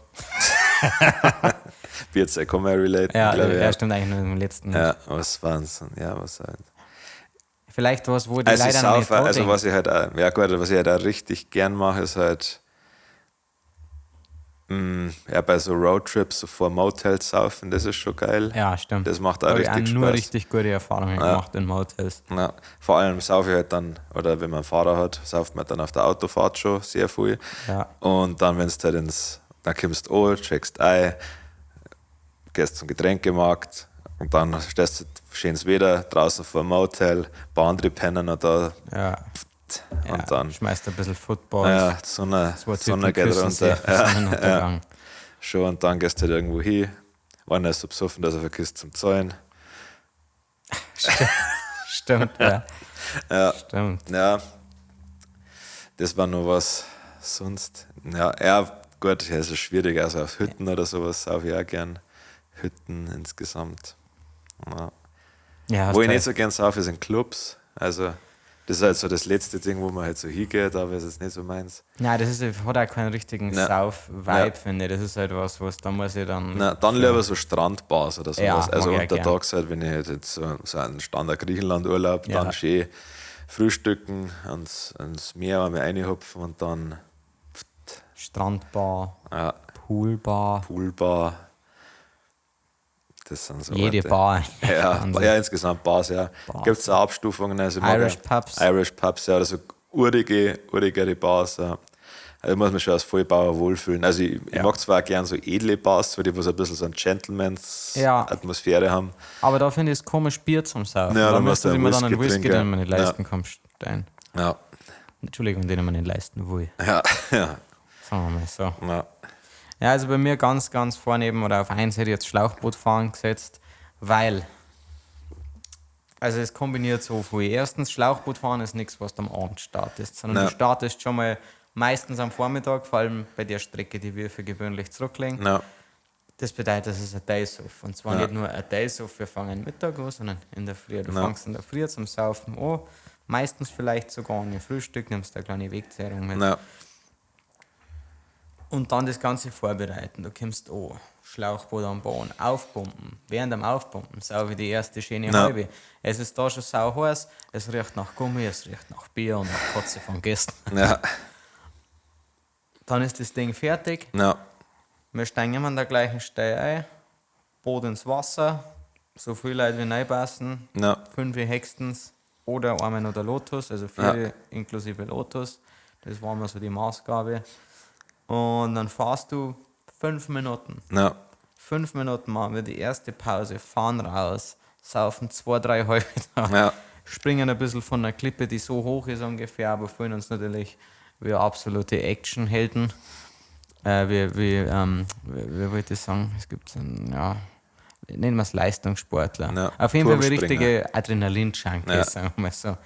Speaker 2: Bierzeit kann man ja relaten,
Speaker 1: Ja,
Speaker 2: glaub ich.
Speaker 1: ja,
Speaker 2: Ja,
Speaker 1: stimmt eigentlich nur im letzten.
Speaker 2: ja, was waren's? Ja, was halt.
Speaker 1: Vielleicht was, wo die
Speaker 2: Also, ich
Speaker 1: Leute noch nicht
Speaker 2: saufe, also
Speaker 1: dran
Speaker 2: was ich halt auch, ja gut, was ich halt auch richtig gern mache, ist halt ja, bei so Roadtrips, so vor Motels saufen, das ist schon geil.
Speaker 1: Ja, stimmt.
Speaker 2: Das macht auch
Speaker 1: Hab ich
Speaker 2: richtig
Speaker 1: auch nur
Speaker 2: Spaß.
Speaker 1: richtig gute Erfahrungen gemacht in Motels.
Speaker 2: Ja, vor allem saufe ich halt dann, oder wenn man einen Fahrer hat, sauft man dann auf der Autofahrt schon sehr viel.
Speaker 1: Ja.
Speaker 2: Und dann, wenn du halt ins, dann kommst du an, checkst ein, gehst zum Getränkemarkt und dann stehst du schönes Wetter draußen vor dem Motel, ein paar andere pennen noch da
Speaker 1: Ja.
Speaker 2: und
Speaker 1: ja,
Speaker 2: dann
Speaker 1: Schmeißt ein bisschen Football.
Speaker 2: ja, die Sonne,
Speaker 1: Zwei Typen
Speaker 2: Sonne geht
Speaker 1: küssen
Speaker 2: runter.
Speaker 1: sich,
Speaker 2: Ja, ja,
Speaker 1: Sonnenuntergang.
Speaker 2: schon und dann gehst du halt irgendwo hin. Einer ist so besoffen, dass er vergisst zum Zahlen.
Speaker 1: Stimmt, ja.
Speaker 2: Ja.
Speaker 1: Stimmt.
Speaker 2: Ja, das war nur was sonst. Ja, ja gut, ja, es ist schwierig. Also auf Hütten oder sowas saufe ich auch gern. Hütten insgesamt. Ja.
Speaker 1: Ja, hast
Speaker 2: Wo ich
Speaker 1: recht.
Speaker 2: nicht so gern saufe, sind Clubs. Also das ist halt so das letzte Ding, wo man halt so hingeht, aber es ist nicht so meins.
Speaker 1: Nein, das ist, hat auch keinen richtigen
Speaker 2: Nein.
Speaker 1: Sauf-Vibe,
Speaker 2: Ja.
Speaker 1: finde ich. Das ist halt was, was da muss ich dann.
Speaker 2: Na, dann lieber so Strandbars oder sowas.
Speaker 1: Ja,
Speaker 2: also
Speaker 1: mag ich auch gern.
Speaker 2: untertags halt, wenn ich halt jetzt so einen Standard Griechenland-Urlaub,
Speaker 1: Ja.
Speaker 2: dann schön frühstücken, ans Meer einmal reinhupfen und dann
Speaker 1: Strandbar,
Speaker 2: ja,
Speaker 1: Poolbar,
Speaker 2: Poolbar. Das sind so
Speaker 1: jede
Speaker 2: Orte.
Speaker 1: Bar.
Speaker 2: Ja,
Speaker 1: Wahnsinn.
Speaker 2: ja, insgesamt Bars, ja.
Speaker 1: Bars.
Speaker 2: Gibt es auch Abstufungen? Also ich mag
Speaker 1: Irish
Speaker 2: ja
Speaker 1: Pubs.
Speaker 2: Irish Pubs, ja, oder so urigere Bars, ja. Also muss man schon als Vollbauer wohlfühlen. Also ich mag zwar auch gern so edle Bars, so die, wo so ein bisschen so eine Gentleman's-Atmosphäre haben.
Speaker 1: Aber da finde ich es komisch, Bier zum Saufen.
Speaker 2: Ja,
Speaker 1: da
Speaker 2: da musst
Speaker 1: müsste
Speaker 2: du
Speaker 1: ich mir
Speaker 2: einen
Speaker 1: dann einen
Speaker 2: Whisky
Speaker 1: Whisky,
Speaker 2: trinken.
Speaker 1: den man nicht
Speaker 2: Ja.
Speaker 1: leisten kann, stellen.
Speaker 2: Ja,
Speaker 1: Entschuldigung, den man nicht leisten will.
Speaker 2: ja, ja.
Speaker 1: Sagen wir mal so.
Speaker 2: ja.
Speaker 1: Ja, also bei mir ganz, ganz vorne eben oder auf eins hätte ich jetzt Schlauchbootfahren gesetzt, weil. Also es kombiniert so viel. Erstens, Schlauchbootfahren ist nichts, was du am Abend startest, sondern
Speaker 2: Ja.
Speaker 1: du startest schon mal meistens am Vormittag, vor allem bei der Strecke, die wir für gewöhnlich zurücklegen.
Speaker 2: ja.
Speaker 1: Das bedeutet, das ist ein Daysuff. Und zwar
Speaker 2: Ja.
Speaker 1: nicht nur ein Daysuff, wir fangen Mittag an, sondern in der Früh. Du
Speaker 2: Ja.
Speaker 1: fängst in der Früh zum Saufen an, meistens vielleicht sogar an Frühstück, nimmst eine kleine Wegzehrung mit.
Speaker 2: ja.
Speaker 1: Und dann das Ganze vorbereiten. Du kommst an, Schlauchboot am Bahn, aufpumpen. Während dem Aufpumpen sau ich die erste schöne
Speaker 2: Ja.
Speaker 1: halbe. Es ist da schon sau heiß, es riecht nach Gummi, es riecht nach Bier und nach Kotze von gestern.
Speaker 2: Ja,
Speaker 1: Dann ist das Ding fertig.
Speaker 2: ja,
Speaker 1: Wir steigen immer an der gleichen Stelle ein, Boot ins Wasser, so viele Leute wie reinpassen,
Speaker 2: ja,
Speaker 1: 5 höchstens oder einmal noch der Lotus, also 4 inklusive Lotus. Das war immer so die Maßgabe. Und dann fahrst du 5 Minuten.
Speaker 2: ja,
Speaker 1: 5 Minuten machen wir die erste Pause, fahren raus, saufen 2, 3 halbe da,
Speaker 2: Ja.
Speaker 1: springen ein bisschen von der Klippe, die so hoch ist ungefähr, aber fühlen uns natürlich wie absolute Actionhelden. Wie wollte ich sagen? Es gibt so einen, ja, nennen wir es Leistungssportler.
Speaker 2: Ja,
Speaker 1: Auf jeden Fall wie
Speaker 2: Turmspringer.
Speaker 1: richtige Adrenalin-Junkies,
Speaker 2: Ja.
Speaker 1: sagen wir mal so.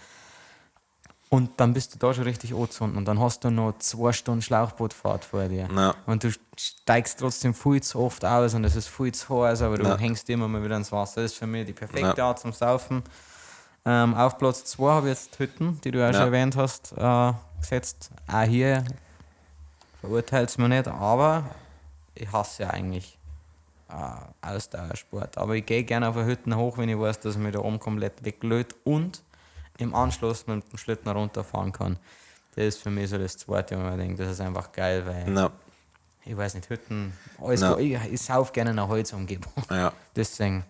Speaker 1: Und dann bist du da schon richtig angezogen und dann hast du noch 2 Stunden Schlauchbootfahrt vor dir.
Speaker 2: Ja.
Speaker 1: Und du steigst trotzdem viel zu oft aus und es ist viel zu heiß, aber du
Speaker 2: Ja.
Speaker 1: hängst immer mal wieder ins Wasser. Das ist für mich die perfekte
Speaker 2: Ja.
Speaker 1: Art zum Saufen. Auf Platz 2 habe ich jetzt Hütten, die du auch
Speaker 2: Ja.
Speaker 1: schon erwähnt hast, gesetzt. Auch hier verurteilt es mir nicht, aber ich hasse ja eigentlich Ausdauersport. Aber ich gehe gerne auf eine Hütten hoch, wenn ich weiß, dass ich mich da oben komplett weglöt und im Anschluss mit dem Schlitten runterfahren kann. Das ist für mich so das Zweite, wo man denkt, das ist einfach geil, weil
Speaker 2: ja,
Speaker 1: ich weiß nicht, Hütten, alles,
Speaker 2: Ja.
Speaker 1: wo, ich sauf gerne in einer Holzumgebung.
Speaker 2: ja.
Speaker 1: Deswegen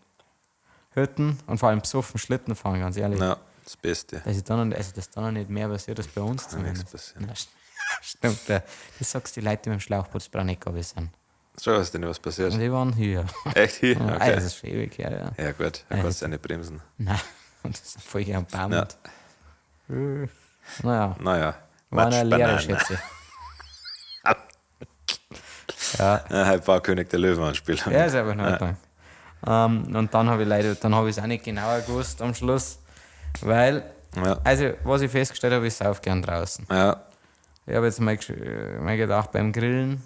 Speaker 1: Hütten und vor allem besoffen Schlitten fahren, ganz ehrlich.
Speaker 2: Ja, das Beste.
Speaker 1: Dass, ich da noch, also, dass da noch nicht mehr passiert als bei uns
Speaker 2: Kann nichts
Speaker 1: zumindest.
Speaker 2: passieren.
Speaker 1: Na, stimmt, ja. Das sagst die Leute, die mit dem Schlauchboot Braneck sind.
Speaker 2: Schon, ist denn was passiert?
Speaker 1: Und die waren hier.
Speaker 2: Echt hier?
Speaker 1: Ah,
Speaker 2: Okay.
Speaker 1: das ist schon ewig her, ja.
Speaker 2: Ja, gut, da kannst du ja nicht bremsen.
Speaker 1: Nein, und das ist voll am Baum.
Speaker 2: Ja.
Speaker 1: Und, naja,
Speaker 2: Naja.
Speaker 1: war eine
Speaker 2: Matsch,
Speaker 1: Lehre,
Speaker 2: Banane.
Speaker 1: schätze ich. Ja,
Speaker 2: Ja, halt war König der Löwen anspielen.
Speaker 1: ja, ist einfach in Ordnung. Und dann habe ich leider, dann habe ich es auch nicht genauer gewusst am Schluss, weil,
Speaker 2: Ja.
Speaker 1: also was ich festgestellt habe, ich sauf gern draußen.
Speaker 2: Ja,
Speaker 1: Ich habe jetzt mal, mal gedacht, beim Grillen,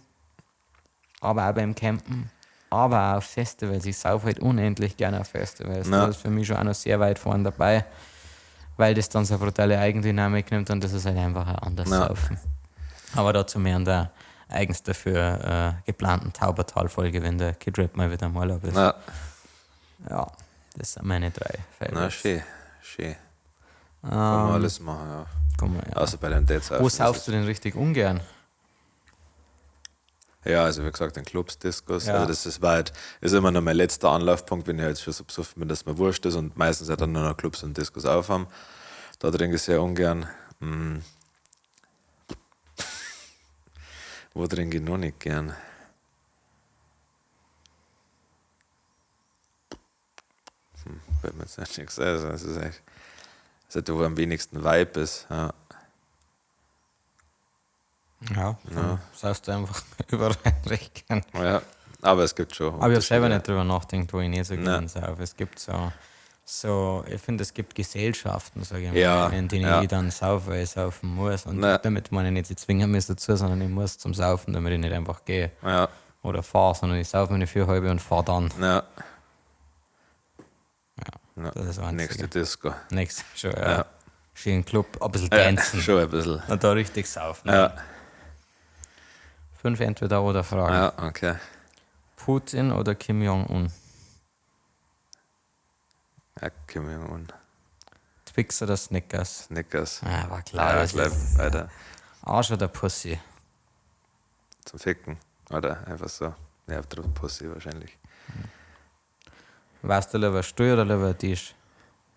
Speaker 1: aber auch beim Campen, aber auch auf Festivals. Ich sauf halt unendlich gerne auf Festivals.
Speaker 2: Ja.
Speaker 1: Das ist für mich schon auch noch sehr weit vorn dabei, weil das dann so eine brutale Eigendynamik nimmt und das ist halt einfach auch anders
Speaker 2: Ja.
Speaker 1: saufen. Aber dazu mehr in der eigens dafür geplanten Taubertal-Folge, wenn der Kid Rap mal wieder im Urlaub ist.
Speaker 2: na,
Speaker 1: Ja, das sind meine drei
Speaker 2: na
Speaker 1: Favorites.
Speaker 2: schön, schön. Kann man alles machen, ja.
Speaker 1: Komm mal, ja.
Speaker 2: Außer bei den Dates.
Speaker 1: Wo saufst du denn richtig ungern?
Speaker 2: Ja, also wie gesagt, in Clubs, Discos.
Speaker 1: Ja.
Speaker 2: Also das ist weit, ist immer noch mein letzter Anlaufpunkt, wenn ich jetzt schon so besoffen bin, dass mir wurscht ist und meistens ja dann nur noch Clubs und Discos aufhaben. Da trinke ich sehr ungern. Hm. Wo trinke ich noch nicht gern? Fällt mir jetzt nicht nichts ein. Also, das ist echt, das ist da, wo am wenigsten Vibe ist. Ja.
Speaker 1: Ja, ja. Saufst du einfach überall recht gern.
Speaker 2: Ja, aber es gibt schon.
Speaker 1: Aber ich habe selber
Speaker 2: Unterschiede.
Speaker 1: nicht drüber nachgedacht, wo ich nicht so
Speaker 2: Nein.
Speaker 1: gern sauf. Es gibt so, ich finde, es gibt Gesellschaften, sage ich mal,
Speaker 2: Ja,
Speaker 1: in denen
Speaker 2: ja.
Speaker 1: ich dann saufe, weil ich saufen muss. Und
Speaker 2: Nein.
Speaker 1: damit meine ich nicht, sie zwingen mich dazu, sondern ich muss zum Saufen, damit ich nicht einfach gehe
Speaker 2: Ja,
Speaker 1: oder fahre, sondern ich saufe meine vier halbe und fahre dann.
Speaker 2: ja. Ja,
Speaker 1: Das ist das Einzige.
Speaker 2: Nächste Disco.
Speaker 1: Nächstes schon, ja.
Speaker 2: Ja.
Speaker 1: Schön Club, ein bisschen
Speaker 2: Ja,
Speaker 1: tanzen.
Speaker 2: schon ein bisschen.
Speaker 1: Und da richtig saufen.
Speaker 2: Ja,
Speaker 1: Fünf Entweder-Oder-Fragen.
Speaker 2: ja, okay.
Speaker 1: Putin oder Kim Jong-un?
Speaker 2: Ja, Kim Jong-un.
Speaker 1: Twix oder Snickers?
Speaker 2: Snickers.
Speaker 1: Ah, war klar.
Speaker 2: Ja,
Speaker 1: das
Speaker 2: bleib
Speaker 1: ist
Speaker 2: weiter.
Speaker 1: Arsch oder Pussy?
Speaker 2: Zum Ficken. Oder einfach so. Ja, drauf Pussy wahrscheinlich.
Speaker 1: Warst du lieber Stuhl oder lieber Tisch?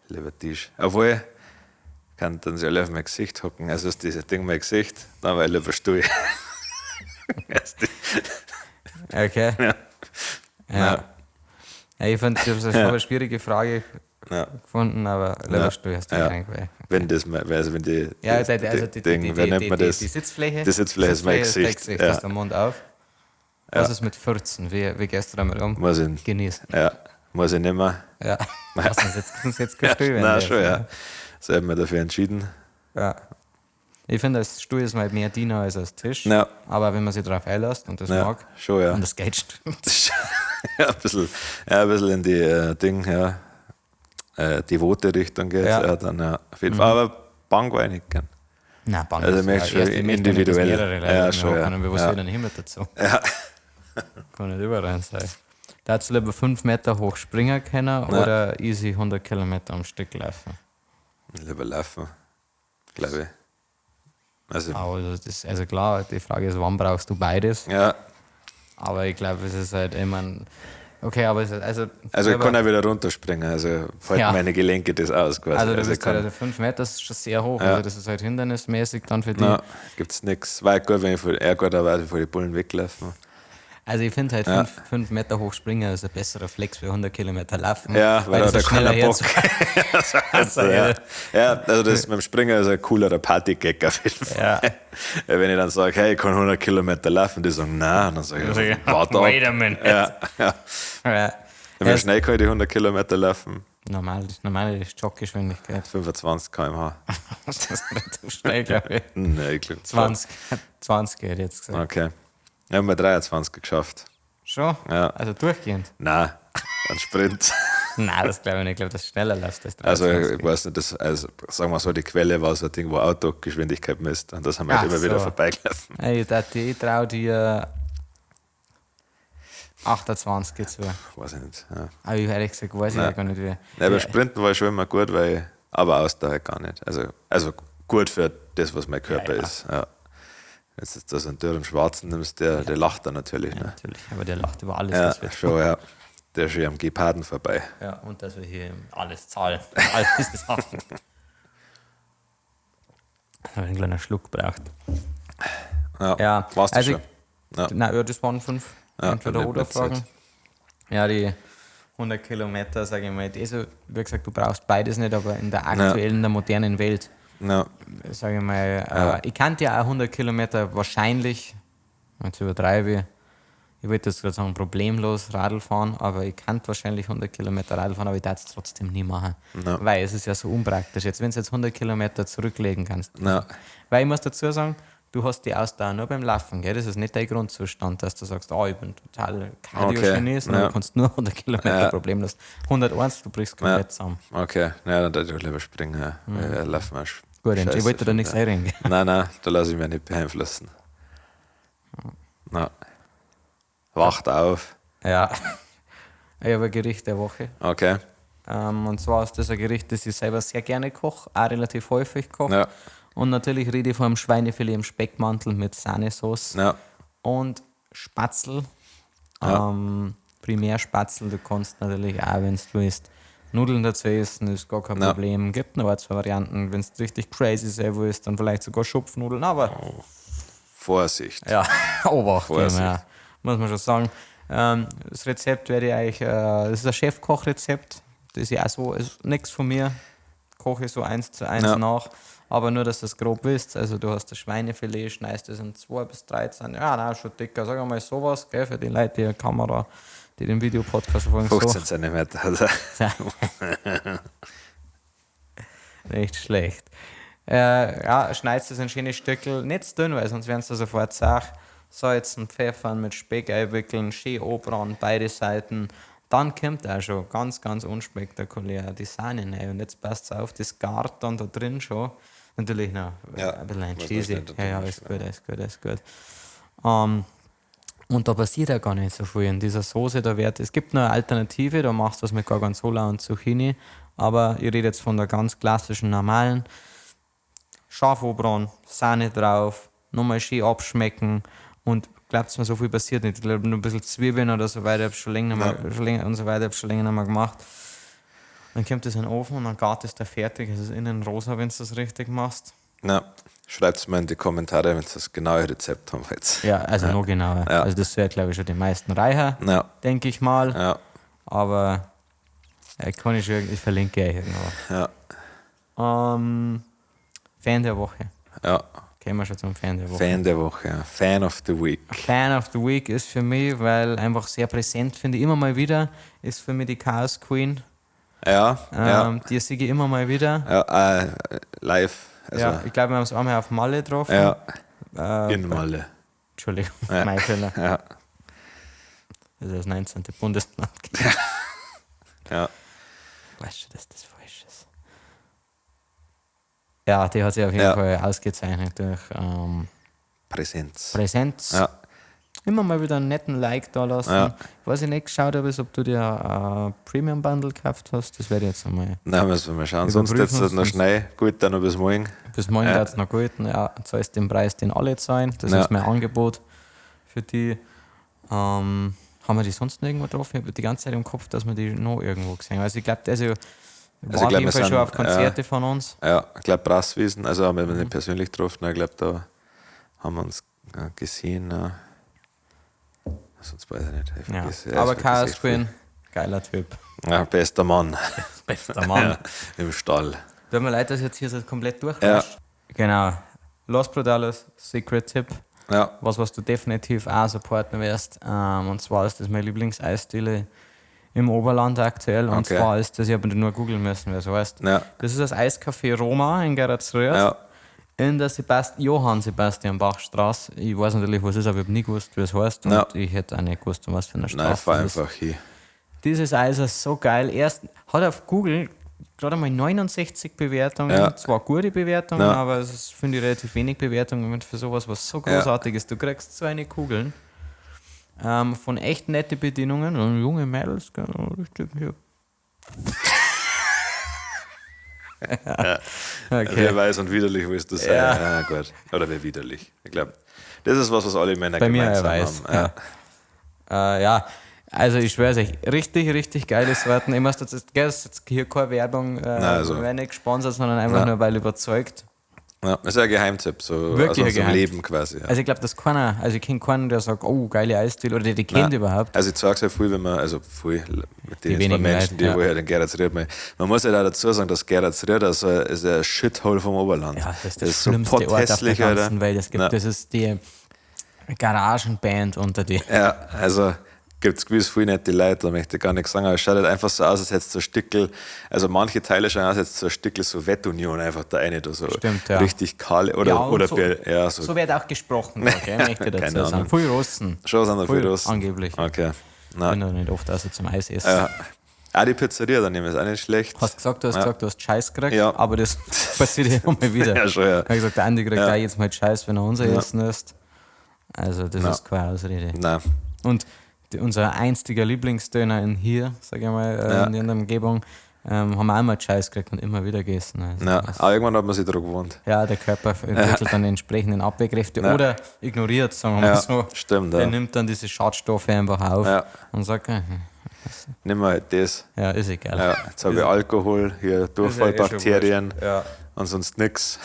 Speaker 2: Lieber Tisch. Obwohl, kann dann sich alle auf mein Gesicht hocken. Also ist dieses Ding mein Gesicht, dann war ich lieber Stuhl.
Speaker 1: Okay.
Speaker 2: Ja.
Speaker 1: Ja. Ja, ich fand, das ist eine schwierige Frage
Speaker 2: Ja.
Speaker 1: gefunden, aber lieber
Speaker 2: Ja.
Speaker 1: Stuhl hast du
Speaker 2: Ja.
Speaker 1: ja. weil.
Speaker 2: Wenn das mal, also wenn die,
Speaker 1: Ja,
Speaker 2: das
Speaker 1: also, also die,
Speaker 2: Ding,
Speaker 1: die,
Speaker 2: wer
Speaker 1: die,
Speaker 2: nennt
Speaker 1: die,
Speaker 2: man
Speaker 1: die,
Speaker 2: das?
Speaker 1: die Sitzfläche.
Speaker 2: Die Sitzfläche ist mein
Speaker 1: dein
Speaker 2: Gesicht,
Speaker 1: Gesicht,
Speaker 2: ja.
Speaker 1: ist der Mund auf. Was ist mit 14? Wie gehst du damit um?
Speaker 2: Muss ich,
Speaker 1: Genießen.
Speaker 2: ja, muss ich nicht mehr.
Speaker 1: Ja. Was ist jetzt, jetzt kein Stuhl, wenn
Speaker 2: Nein,
Speaker 1: das-
Speaker 2: schon, ja. So haben wir dafür entschieden.
Speaker 1: Ja. Ich finde, als Stuhl ist man halt mehr Diener als als Tisch.
Speaker 2: Ja.
Speaker 1: Aber wenn man sich darauf einlässt und das
Speaker 2: Ja,
Speaker 1: mag
Speaker 2: schon, ja.
Speaker 1: und das Geld stimmt.
Speaker 2: Ja, ein bisschen, ja, ein bisschen in die Ding, ja, devote Richtung geht.
Speaker 1: Ja. Mhm.
Speaker 2: Ja. dann ja, auf jeden Fall. Aber Bank war ich nicht gern.
Speaker 1: Nein, Bank
Speaker 2: Also
Speaker 1: ist
Speaker 2: ich möchte
Speaker 1: ja-
Speaker 2: schon
Speaker 1: erst, ich möchte nicht, dass
Speaker 2: individuell.
Speaker 1: mehrere Leute
Speaker 2: Ja,
Speaker 1: mit mir
Speaker 2: schon, ja.
Speaker 1: hocken, aber wo
Speaker 2: Ja.
Speaker 1: soll ich denn hin mit dazu?
Speaker 2: Ja.
Speaker 1: Kann nicht überall sein. Dazu lieber 5 Meter hoch springen können oder easy 100 Kilometer am Stück laufen.
Speaker 2: Lieber laufen, glaube ich. Also,
Speaker 1: Aber das ist, also klar, die Frage ist, wann brauchst du beides?
Speaker 2: ja,
Speaker 1: Aber ich glaube, es ist halt immer ein, okay, aber es ist, also.
Speaker 2: also ich
Speaker 1: selber-
Speaker 2: kann auch wieder runterspringen, also halten
Speaker 1: Ja.
Speaker 2: meine Gelenke das aus quasi.
Speaker 1: Also du
Speaker 2: also ich
Speaker 1: bist halt,
Speaker 2: kann,
Speaker 1: also 5 Meter ist schon sehr hoch,
Speaker 2: Ja.
Speaker 1: also das ist halt hindernismäßig dann für dich.
Speaker 2: na, gibt's nix. War gut, wenn ich vor, eher gut, aber vor die Bullen weglaufen.
Speaker 1: Also ich finde halt
Speaker 2: Ja.
Speaker 1: 5 Meter hoch springen ist ein besserer Flex für 100 Kilometer laufen.
Speaker 2: Ja, weil
Speaker 1: das
Speaker 2: da
Speaker 1: ist
Speaker 2: hat keiner
Speaker 1: schneller
Speaker 2: Bock.
Speaker 1: Also,
Speaker 2: ja. Ja, also das mit dem Springer ist ein coolerer Partygag auf jeden Fall.
Speaker 1: Ja.
Speaker 2: Ja, wenn ich dann sage, hey, ich kann 100 Kilometer laufen, die sagen, nein, dann sage ich, warte ab.
Speaker 1: Wait a minute.
Speaker 2: Ja, ja.
Speaker 1: Ja.
Speaker 2: Wie
Speaker 1: Ja,
Speaker 2: schnell kann ich die 100 Kilometer laufen?
Speaker 1: Normal, normale Joggeschwindigkeit.
Speaker 2: 25 km/h.
Speaker 1: Das ist relativ schnell, glaube ich.
Speaker 2: Nein, ich glaube
Speaker 1: 20, 20 hätte ich jetzt gesagt.
Speaker 2: Okay. Ich habe 23 geschafft.
Speaker 1: Schon?
Speaker 2: Ja.
Speaker 1: Also durchgehend?
Speaker 2: Nein, ein Sprint.
Speaker 1: Nein, das glaube ich nicht. Ich glaube, dass du schneller läufst als
Speaker 2: Also
Speaker 1: 23.
Speaker 2: ich weiß nicht, das, also, sagen wir so, die Quelle war so ein Ding, wo Autogeschwindigkeit misst. Und das haben wir halt
Speaker 1: Ach
Speaker 2: immer wieder
Speaker 1: so.
Speaker 2: vorbeigelaufen.
Speaker 1: Ey, ich trau dir 28 zu.
Speaker 2: Weiß ich nicht. Ja.
Speaker 1: Aber ich ehrlich gesagt weiß ich
Speaker 2: Nein.
Speaker 1: ja gar nicht, wie.
Speaker 2: Nein, aber Sprinten war schon immer gut, weil, aber Ausdauer gar nicht. Also gut für das, was mein Körper
Speaker 1: Ja, ja.
Speaker 2: ist. Ja. Wenn du jetzt da so einen dürren Schwarzen nimmst, der lacht dann natürlich.
Speaker 1: Ja,
Speaker 2: Ne?
Speaker 1: natürlich, aber der lacht über alles,
Speaker 2: Ja,
Speaker 1: was wir
Speaker 2: schon, ja. Der ist ja am Geparden vorbei.
Speaker 1: Ja, und dass wir hier alles zahlen. Alles zahlen. Habe einen kleinen Schluck braucht.
Speaker 2: Ja,
Speaker 1: Ja,
Speaker 2: war's das
Speaker 1: also
Speaker 2: schon? Ja.
Speaker 1: Nein, ja, das waren 5
Speaker 2: Ja,
Speaker 1: entweder
Speaker 2: dann
Speaker 1: oder
Speaker 2: bleibt Zeit.
Speaker 1: Fragen. Ja, die 100 Kilometer, sage ich mal, also, wie gesagt, du brauchst beides nicht, aber in der aktuellen, der modernen Welt,
Speaker 2: Ja,
Speaker 1: sage ich mal, ich kannte ja auch 100 Kilometer wahrscheinlich, jetzt übertreibe ich, ich wollte jetzt gerade sagen, problemlos Radl fahren, aber ich kann wahrscheinlich 100 Kilometer Radl fahren, aber ich darf es trotzdem nie machen.
Speaker 2: Ja.
Speaker 1: Weil es ist ja so unpraktisch. Jetzt, wenn du jetzt 100 Kilometer zurücklegen kannst.
Speaker 2: Ja.
Speaker 1: Weil ich muss dazu sagen, du hast die Ausdauer nur beim Laufen, gell? Das ist nicht dein Grundzustand, dass du sagst, oh, ich bin total Cardio-Genie,
Speaker 2: Okay,
Speaker 1: sondern
Speaker 2: ja.
Speaker 1: du kannst nur 100 Kilometer
Speaker 2: Ja.
Speaker 1: problemlos. 101, du brichst komplett zusammen.
Speaker 2: okay. Ja, dann darf ich lieber springen. Ja. Mhm. Laufen ist
Speaker 1: Gut, ich
Speaker 2: scheiße,
Speaker 1: wollte da
Speaker 2: finde
Speaker 1: nichts einreden.
Speaker 2: ich. Nein, nein, da lasse ich mich nicht beeinflussen. Na. Wacht auf.
Speaker 1: Ja. Ich habe ein Gericht der Woche.
Speaker 2: Okay.
Speaker 1: Und zwar ist das ein Gericht, das ich selber sehr gerne koche, auch relativ häufig koche.
Speaker 2: Ja.
Speaker 1: Und natürlich rede ich von einem Schweinefilet im Speckmantel mit Sahnesauce
Speaker 2: Ja.
Speaker 1: und Spatzel.
Speaker 2: Ja.
Speaker 1: Primär Spatzel, du kannst natürlich auch, wenn du willst, Nudeln dazu essen, ist gar kein
Speaker 2: Ja.
Speaker 1: Problem. Gibt noch ein, zwei Varianten. Wenn es richtig crazy sein willst, dann vielleicht sogar Schupfnudeln, aber
Speaker 2: Vorsicht.
Speaker 1: ja, Obacht, geben,
Speaker 2: Vorsicht.
Speaker 1: ja. Muss man schon sagen. Das Rezept werde ich euch, das ist ein Chefkochrezept, das ist ja auch so, ist nichts von mir, koche ich so 1:1
Speaker 2: Ja.
Speaker 1: nach, aber nur, dass ihr es grob wisst, also du hast das Schweinefilet, schneidest es in 2 bis 13, ja, nein, schon dicker, sag mal sowas, gell, für die Leute, die Kamera, die den Videopodcast verfolgen, so.
Speaker 2: 15 Zentimeter. Also.
Speaker 1: Nicht schlecht. Ja, schneidest es in schöne Stückel, nicht zu dünn, weil sonst werden sie sofort zach. Salzen, Pfeffern, mit Speck einwickeln, schön anbraten, beide Seiten. Dann kommt auch schon ganz, ganz unspektakulär die Sahne rein. Und jetzt passt auf, das gart dann da drin schon. Natürlich noch
Speaker 2: Ja,
Speaker 1: ein bisschen ein
Speaker 2: muss man
Speaker 1: Cheesy.
Speaker 2: schnell da
Speaker 1: Ja, ja,
Speaker 2: drin
Speaker 1: alles gut, alles gut, alles gut. Und da passiert ja gar nicht so viel. In dieser Soße, da wird, es gibt noch eine Alternative, da machst du was mit Gorgonzola und Zucchini, aber ich rede jetzt von der ganz klassischen, normalen. Scharf anbraten, Sahne drauf, nochmal schön abschmecken und glaubt mir, so viel passiert nicht. Ich glaube, nur ein bisschen Zwiebeln oder so weiter, hab schon länger nicht mehr, schon länger und so weiter, hab schon länger nicht mehr gemacht. Dann kommt das in den Ofen und dann gart es da fertig. Es ist innen rosa, wenn du das richtig machst.
Speaker 2: Na, schreibt mal in die Kommentare, wenn ihr das genaue Rezept haben wollt.
Speaker 1: Ja, also noch genauer.
Speaker 2: Ja.
Speaker 1: Also das wäre, glaube ich, schon die meisten reicher,
Speaker 2: Ja,
Speaker 1: denke ich mal.
Speaker 2: ja,
Speaker 1: Aber kann ich schon, ich verlinke euch irgendwo.
Speaker 2: ja,
Speaker 1: Fan der Woche.
Speaker 2: ja.
Speaker 1: Kommen wir schon zum Fan der Woche.
Speaker 2: Fan der Woche, ja. Fan of the Week.
Speaker 1: Fan of the Week ist für mich, weil einfach sehr präsent, finde ich immer mal wieder, ist für mich die Chaos Queen.
Speaker 2: Ja, ja,
Speaker 1: Die sehe ich immer mal wieder.
Speaker 2: ja, live. Also,
Speaker 1: ja, ich glaube, wir haben es einmal auf Malle getroffen.
Speaker 2: ja.
Speaker 1: Äh,
Speaker 2: In Malle.
Speaker 1: Entschuldigung,
Speaker 2: Ja.
Speaker 1: mein Fehler.
Speaker 2: Ja,
Speaker 1: Das ist das 19. Bundesland.
Speaker 2: ja.
Speaker 1: Weißt du, dass das falsch ist? Ja, die hat sich auf jeden
Speaker 2: Ja.
Speaker 1: Fall ausgezeichnet durch
Speaker 2: Präsenz.
Speaker 1: Präsenz.
Speaker 2: Ja,
Speaker 1: Immer mal wieder einen netten Like da lassen.
Speaker 2: Ja.
Speaker 1: Was ich nicht geschaut habe, ist, ob du dir ein Premium Bundle gekauft hast. Das werde ich jetzt einmal.
Speaker 2: na, müssen wir mal schauen. Sonst
Speaker 1: Überprüfen
Speaker 2: jetzt noch
Speaker 1: sonst-
Speaker 2: schnell. Gut, dann noch bis morgen.
Speaker 1: Bis morgen
Speaker 2: Ja.
Speaker 1: ja. es noch gelten. Ja, zahlst den Preis, den alle zahlen. Das
Speaker 2: Ja.
Speaker 1: ist mein Angebot für die. Haben wir die sonst noch irgendwo drauf? Ich habe die ganze Zeit im Kopf, dass wir die noch irgendwo gesehen haben. Also ich glaube, also, war
Speaker 2: ich
Speaker 1: auf
Speaker 2: glaub,
Speaker 1: jeden
Speaker 2: wir
Speaker 1: Fall schon
Speaker 2: sind,
Speaker 1: auf Konzerte von uns.
Speaker 2: Ja, ich glaube, Brasswiesen, also haben wir nicht persönlich getroffen, aber ich glaube, da haben wir uns gesehen. Ja. Sonst weiß ich nicht. Ich
Speaker 1: Ja.
Speaker 2: vergesse- ja,
Speaker 1: Aber
Speaker 2: ich vergesse
Speaker 1: Chaos
Speaker 2: echt viel.
Speaker 1: Queen, geiler Typ.
Speaker 2: Ja, bester Mann
Speaker 1: Bester Mann.
Speaker 2: im Stall.
Speaker 1: Tut mir leid, dass ich jetzt hier so komplett durchrutscht. Genau. Los Brutales, Secret Tipp.
Speaker 2: Ja,
Speaker 1: Was du definitiv auch supporten wirst. Und zwar ist das meine Lieblingseisdiele im Oberland aktuell. Und
Speaker 2: Okay.
Speaker 1: zwar ist das, ich habe nur googeln müssen, wer es heißt.
Speaker 2: ja,
Speaker 1: Das ist das Eiscafé Roma in Geretsried.
Speaker 2: ja,
Speaker 1: In der Johann Sebastian Bach Straße. Ich weiß natürlich, was es ist, aber ich habe nie gewusst, wie es heißt. Und
Speaker 2: Ja.
Speaker 1: ich hätte auch nicht gewusst, um was für eine Straße
Speaker 2: nein, fahr
Speaker 1: das ist.
Speaker 2: einfach hin.
Speaker 1: Dieses Eis ist so geil. Erst hat auf Google gerade einmal 69 Bewertungen,
Speaker 2: Ja.
Speaker 1: zwar gute Bewertungen,
Speaker 2: Ja.
Speaker 1: aber es ist, finde ich, relativ wenig Bewertungen für sowas, was so
Speaker 2: Ja.
Speaker 1: großartig ist. Du kriegst so eine Kugeln von echt nette Bedienungen und junge Mädels, gell, richtig hier. Ja. Okay.
Speaker 2: Wer weiß und widerlich willst du sein.
Speaker 1: Ja.
Speaker 2: Ja, gut. Oder wer widerlich. Ich glaube, das ist was, was alle Männer
Speaker 1: Bei mir,
Speaker 2: gemeinsam
Speaker 1: er weiß.
Speaker 2: haben. Ja.
Speaker 1: Ja. Ja, Also ich schwör's euch, richtig, richtig geile Sorten. Ich muss das gell, das ist jetzt hier keine Werbung,
Speaker 2: also.
Speaker 1: wir werden nicht gesponsert, sondern einfach
Speaker 2: Nein.
Speaker 1: nur, weil überzeugt.
Speaker 2: Ja, ist ja ein Geheimtipp, so
Speaker 1: Wirklich
Speaker 2: aus
Speaker 1: ein
Speaker 2: unserem
Speaker 1: Geheimtipp.
Speaker 2: Leben quasi. Ja.
Speaker 1: Also ich glaube, dass keiner, also ich kenne keinen, der sagt, oh, geile Eisdiele, oder der die kennt
Speaker 2: Nein.
Speaker 1: überhaupt.
Speaker 2: Also ich zeig's halt viel, wenn man, also viel mit den
Speaker 1: Die
Speaker 2: zwei
Speaker 1: wenigen
Speaker 2: Menschen,
Speaker 1: Leute,
Speaker 2: die
Speaker 1: ja.
Speaker 2: wo halt in Geretsried mal. Man muss halt auch dazu sagen, dass Geretsried also ist ein Shithole vom Oberland.
Speaker 1: Ja, das ist der schlimmste
Speaker 2: so
Speaker 1: Ort auf der
Speaker 2: potthässlich, Alter.
Speaker 1: ganzen Welt. Es gibt,
Speaker 2: Nein.
Speaker 1: das ist die Garagenband unter die.
Speaker 2: Ja, also gibt es gewiss viel nette Leute, da möchte ich gar nichts sagen, aber es schaut halt einfach so aus, als hätte es so ein Stickel, also manche Teile schauen aus, als hätte es so ein Stickel Sowjetunion einfach da eine da so
Speaker 1: Stimmt, ja.
Speaker 2: richtig kahl oder,
Speaker 1: Ja, und
Speaker 2: oder
Speaker 1: so-
Speaker 2: ja, so,
Speaker 1: So wird auch gesprochen, da, gell, möchte ich dazu
Speaker 2: Keine
Speaker 1: sagen.
Speaker 2: Ahnung.
Speaker 1: Viel Russen.
Speaker 2: schon sind da
Speaker 1: Viel
Speaker 2: viel Russen.
Speaker 1: angeblich.
Speaker 2: Okay. Nein.
Speaker 1: Bin da nicht oft außer zum Eis essen.
Speaker 2: Ja. Auch die Pizzeria daneben ist auch nicht schlecht.
Speaker 1: Hast gesagt, du hast
Speaker 2: Ja.
Speaker 1: gesagt, du hast Scheiß gekriegt,
Speaker 2: Ja.
Speaker 1: aber das passiert ja immer wieder.
Speaker 2: Ja, schon, ja.
Speaker 1: Ich hab gesagt, der Andi kriegt
Speaker 2: Ja.
Speaker 1: auch jetzt mal Scheiß, wenn er unser Essen isst. Also das
Speaker 2: Ja.
Speaker 1: ist keine Ausrede.
Speaker 2: Nein.
Speaker 1: Und unser einstiger Lieblingsdöner in hier, sag ich mal,
Speaker 2: Ja.
Speaker 1: in der Umgebung, haben wir auch mal Scheiß gekriegt und immer wieder gegessen. Also
Speaker 2: Nein.
Speaker 1: das-
Speaker 2: Aber irgendwann hat man sich daran gewohnt.
Speaker 1: Ja, der Körper entwickelt dann entsprechenden Abwehrkräfte
Speaker 2: Ja.
Speaker 1: oder ignoriert, sagen wir mal
Speaker 2: Ja,
Speaker 1: so.
Speaker 2: stimmt,
Speaker 1: Der
Speaker 2: ja.
Speaker 1: nimmt dann diese Schadstoffe einfach auf
Speaker 2: Ja.
Speaker 1: und sagt,
Speaker 2: Nimm mal halt das.
Speaker 1: ja, ist egal.
Speaker 2: Ja, jetzt habe ich Alkohol, hier Durchfallbakterien
Speaker 1: Ja.
Speaker 2: und sonst nix.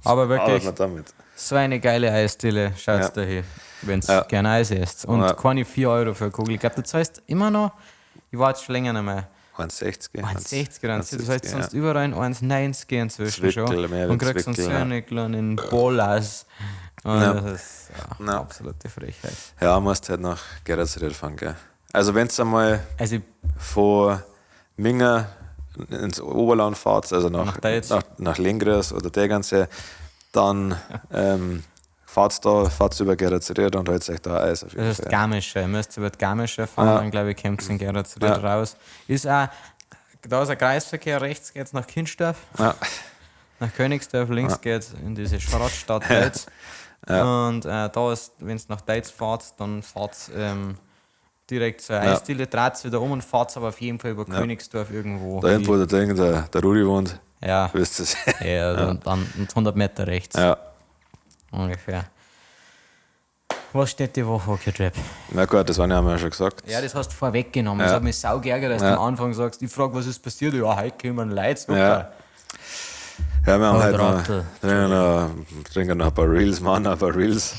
Speaker 1: Aber wirklich,
Speaker 2: Arbeiten wir damit.
Speaker 1: so eine geile Eisdiele, schaut
Speaker 2: Ja.
Speaker 1: da hin, wenn ihr
Speaker 2: Ja.
Speaker 1: gerne Eis esst. Und
Speaker 2: Ja.
Speaker 1: keine 4 Euro für eine Kugel. Ich glaube, du zahlst immer noch, ich war jetzt schon länger nicht mehr,
Speaker 2: 1,60.
Speaker 1: 1,60 oder 1,70. Du zahlst
Speaker 2: ja.
Speaker 1: sonst überall 1,90 inzwischen
Speaker 2: Zwickel,
Speaker 1: schon.
Speaker 2: mehr
Speaker 1: Und
Speaker 2: wie
Speaker 1: kriegst sonst
Speaker 2: Zwickel,
Speaker 1: so
Speaker 2: ja.
Speaker 1: eine kleinen Bolas. Und
Speaker 2: Ja.
Speaker 1: das ist ja,
Speaker 2: Ja.
Speaker 1: absolute Frechheit.
Speaker 2: Ja, musst halt nach Geretsried fahren, gell. Also wenn du einmal
Speaker 1: Also, ich
Speaker 2: von Minga ins Oberland fahrt, also nach,
Speaker 1: Nach Deutz.
Speaker 2: nach Lengries oder der ganze, dann fahrt da, fahrt über Geretsried und holt euch da Eis auf jeden
Speaker 1: Das ist
Speaker 2: Fall.
Speaker 1: Garmische. Ihr müsst über die Garmische fahren,
Speaker 2: Ja.
Speaker 1: dann glaube ich, kommt es in Geretsried
Speaker 2: Ja.
Speaker 1: raus. Ist auch, da ist ein Kreisverkehr, rechts geht es nach Kinsdorf,
Speaker 2: Ja.
Speaker 1: nach Königsdorf, links geht es in diese Schrottstadt Deutz. Und da ist, wenn es nach Deutz fahrt, dann fahrt direkt zur Eisdiele, dreht wieder um und fahrt aber auf jeden Fall über Königsdorf irgendwo.
Speaker 2: Da hinten, wo der, Ding, der Rudi wohnt,
Speaker 1: Ja,
Speaker 2: wisst ihr es.
Speaker 1: ja, dann 100 Meter rechts
Speaker 2: Ja.
Speaker 1: ungefähr. Was steht die Woche, okay, Trap?
Speaker 2: Na gut, das haben wir ja schon gesagt.
Speaker 1: Ja, das hast du vorweggenommen. Das
Speaker 2: Ja.
Speaker 1: hat mich sau geärgert, dass
Speaker 2: Ja.
Speaker 1: du am Anfang sagst, ich frage, was ist passiert? Ja, heute kommen Leute, super.
Speaker 2: Ja. Ja, wir haben
Speaker 1: Oh,
Speaker 2: heute noch,
Speaker 1: Trottel.
Speaker 2: trinken noch ein paar Reels, machen noch ein paar Reels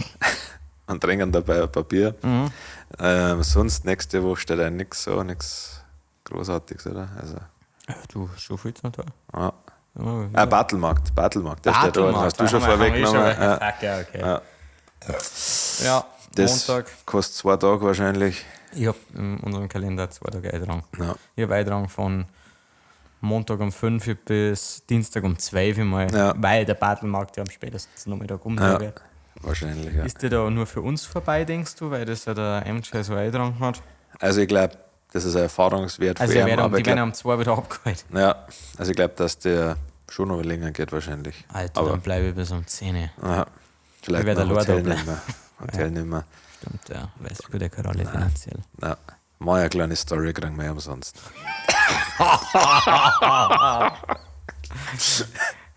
Speaker 2: und trinken dabei ein paar Bier.
Speaker 1: Mhm.
Speaker 2: Sonst nächste Woche steht ja nichts so, nichts Großartiges, oder? Also,
Speaker 1: Ja, Du, schon viel zu tun.
Speaker 2: ja.
Speaker 1: Ja.
Speaker 2: Ah, Battlemarkt, Battlemarkt, der steht da, hast du schon vorweggenommen. Ja.
Speaker 1: Fuck, ja, okay.
Speaker 2: Ja.
Speaker 1: Ja,
Speaker 2: Das
Speaker 1: Montag.
Speaker 2: kostet 2 Tage wahrscheinlich.
Speaker 1: Ich habe in unserem Kalender 2 Tage eingetragen.
Speaker 2: Ja.
Speaker 1: Ich habe eingetragen von Montag um 5 Uhr bis Dienstag um 12 Uhr mal,
Speaker 2: Ja.
Speaker 1: weil der Battlemarkt ja am spätesten Nachmittag um
Speaker 2: Ja,
Speaker 1: wird.
Speaker 2: wahrscheinlich, ja.
Speaker 1: Ist der da nur für uns vorbei, denkst du, weil das ja der MJ so eingetragen hat?
Speaker 2: Also ich glaube, das ist ein Erfahrungswert
Speaker 1: Also
Speaker 2: für
Speaker 1: der
Speaker 2: ihn,
Speaker 1: wird um,
Speaker 2: aber
Speaker 1: die
Speaker 2: ich
Speaker 1: werden
Speaker 2: glaub,
Speaker 1: um 2 wieder abgeholt.
Speaker 2: ja, also ich glaube, dass der schon noch länger geht wahrscheinlich.
Speaker 1: Alter,
Speaker 2: aber
Speaker 1: dann bleibe ich bis um 10 Uhr.
Speaker 2: ja, vielleicht
Speaker 1: Ich werd
Speaker 2: noch
Speaker 1: allein da
Speaker 2: Hotel
Speaker 1: bleiben.
Speaker 2: nicht mehr. Hotel nicht mehr.
Speaker 1: Stimmt, ja. Weiß gut, der Karolle finanziell.
Speaker 2: Na, mal eine kleine Story kriegen wir ja umsonst.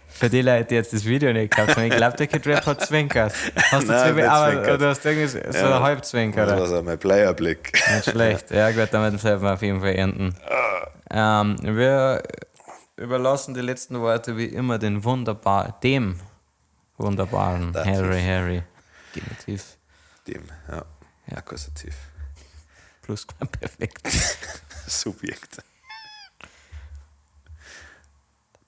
Speaker 1: Für die Leute, die jetzt das Video nicht gehabt haben, ich glaube, der Kid Rap hat zwinkert. Hast du
Speaker 2: Nein,
Speaker 1: zwinkert?
Speaker 2: nicht
Speaker 1: Aber
Speaker 2: zwinkert.
Speaker 1: du hast irgendwie so
Speaker 2: Ja.
Speaker 1: einen Halbzwinker.
Speaker 2: Das war so mein Playerblick.
Speaker 1: Nicht schlecht. Ja, gut, damit sollten wir auf jeden Fall enden. Wir überlassen die letzten Worte wie immer den dem wunderbaren
Speaker 2: Dativ.
Speaker 1: Harry Harry. Genitiv.
Speaker 2: Dem, ja. Akkusativ.
Speaker 1: Plus perfekt.
Speaker 2: Subjekt.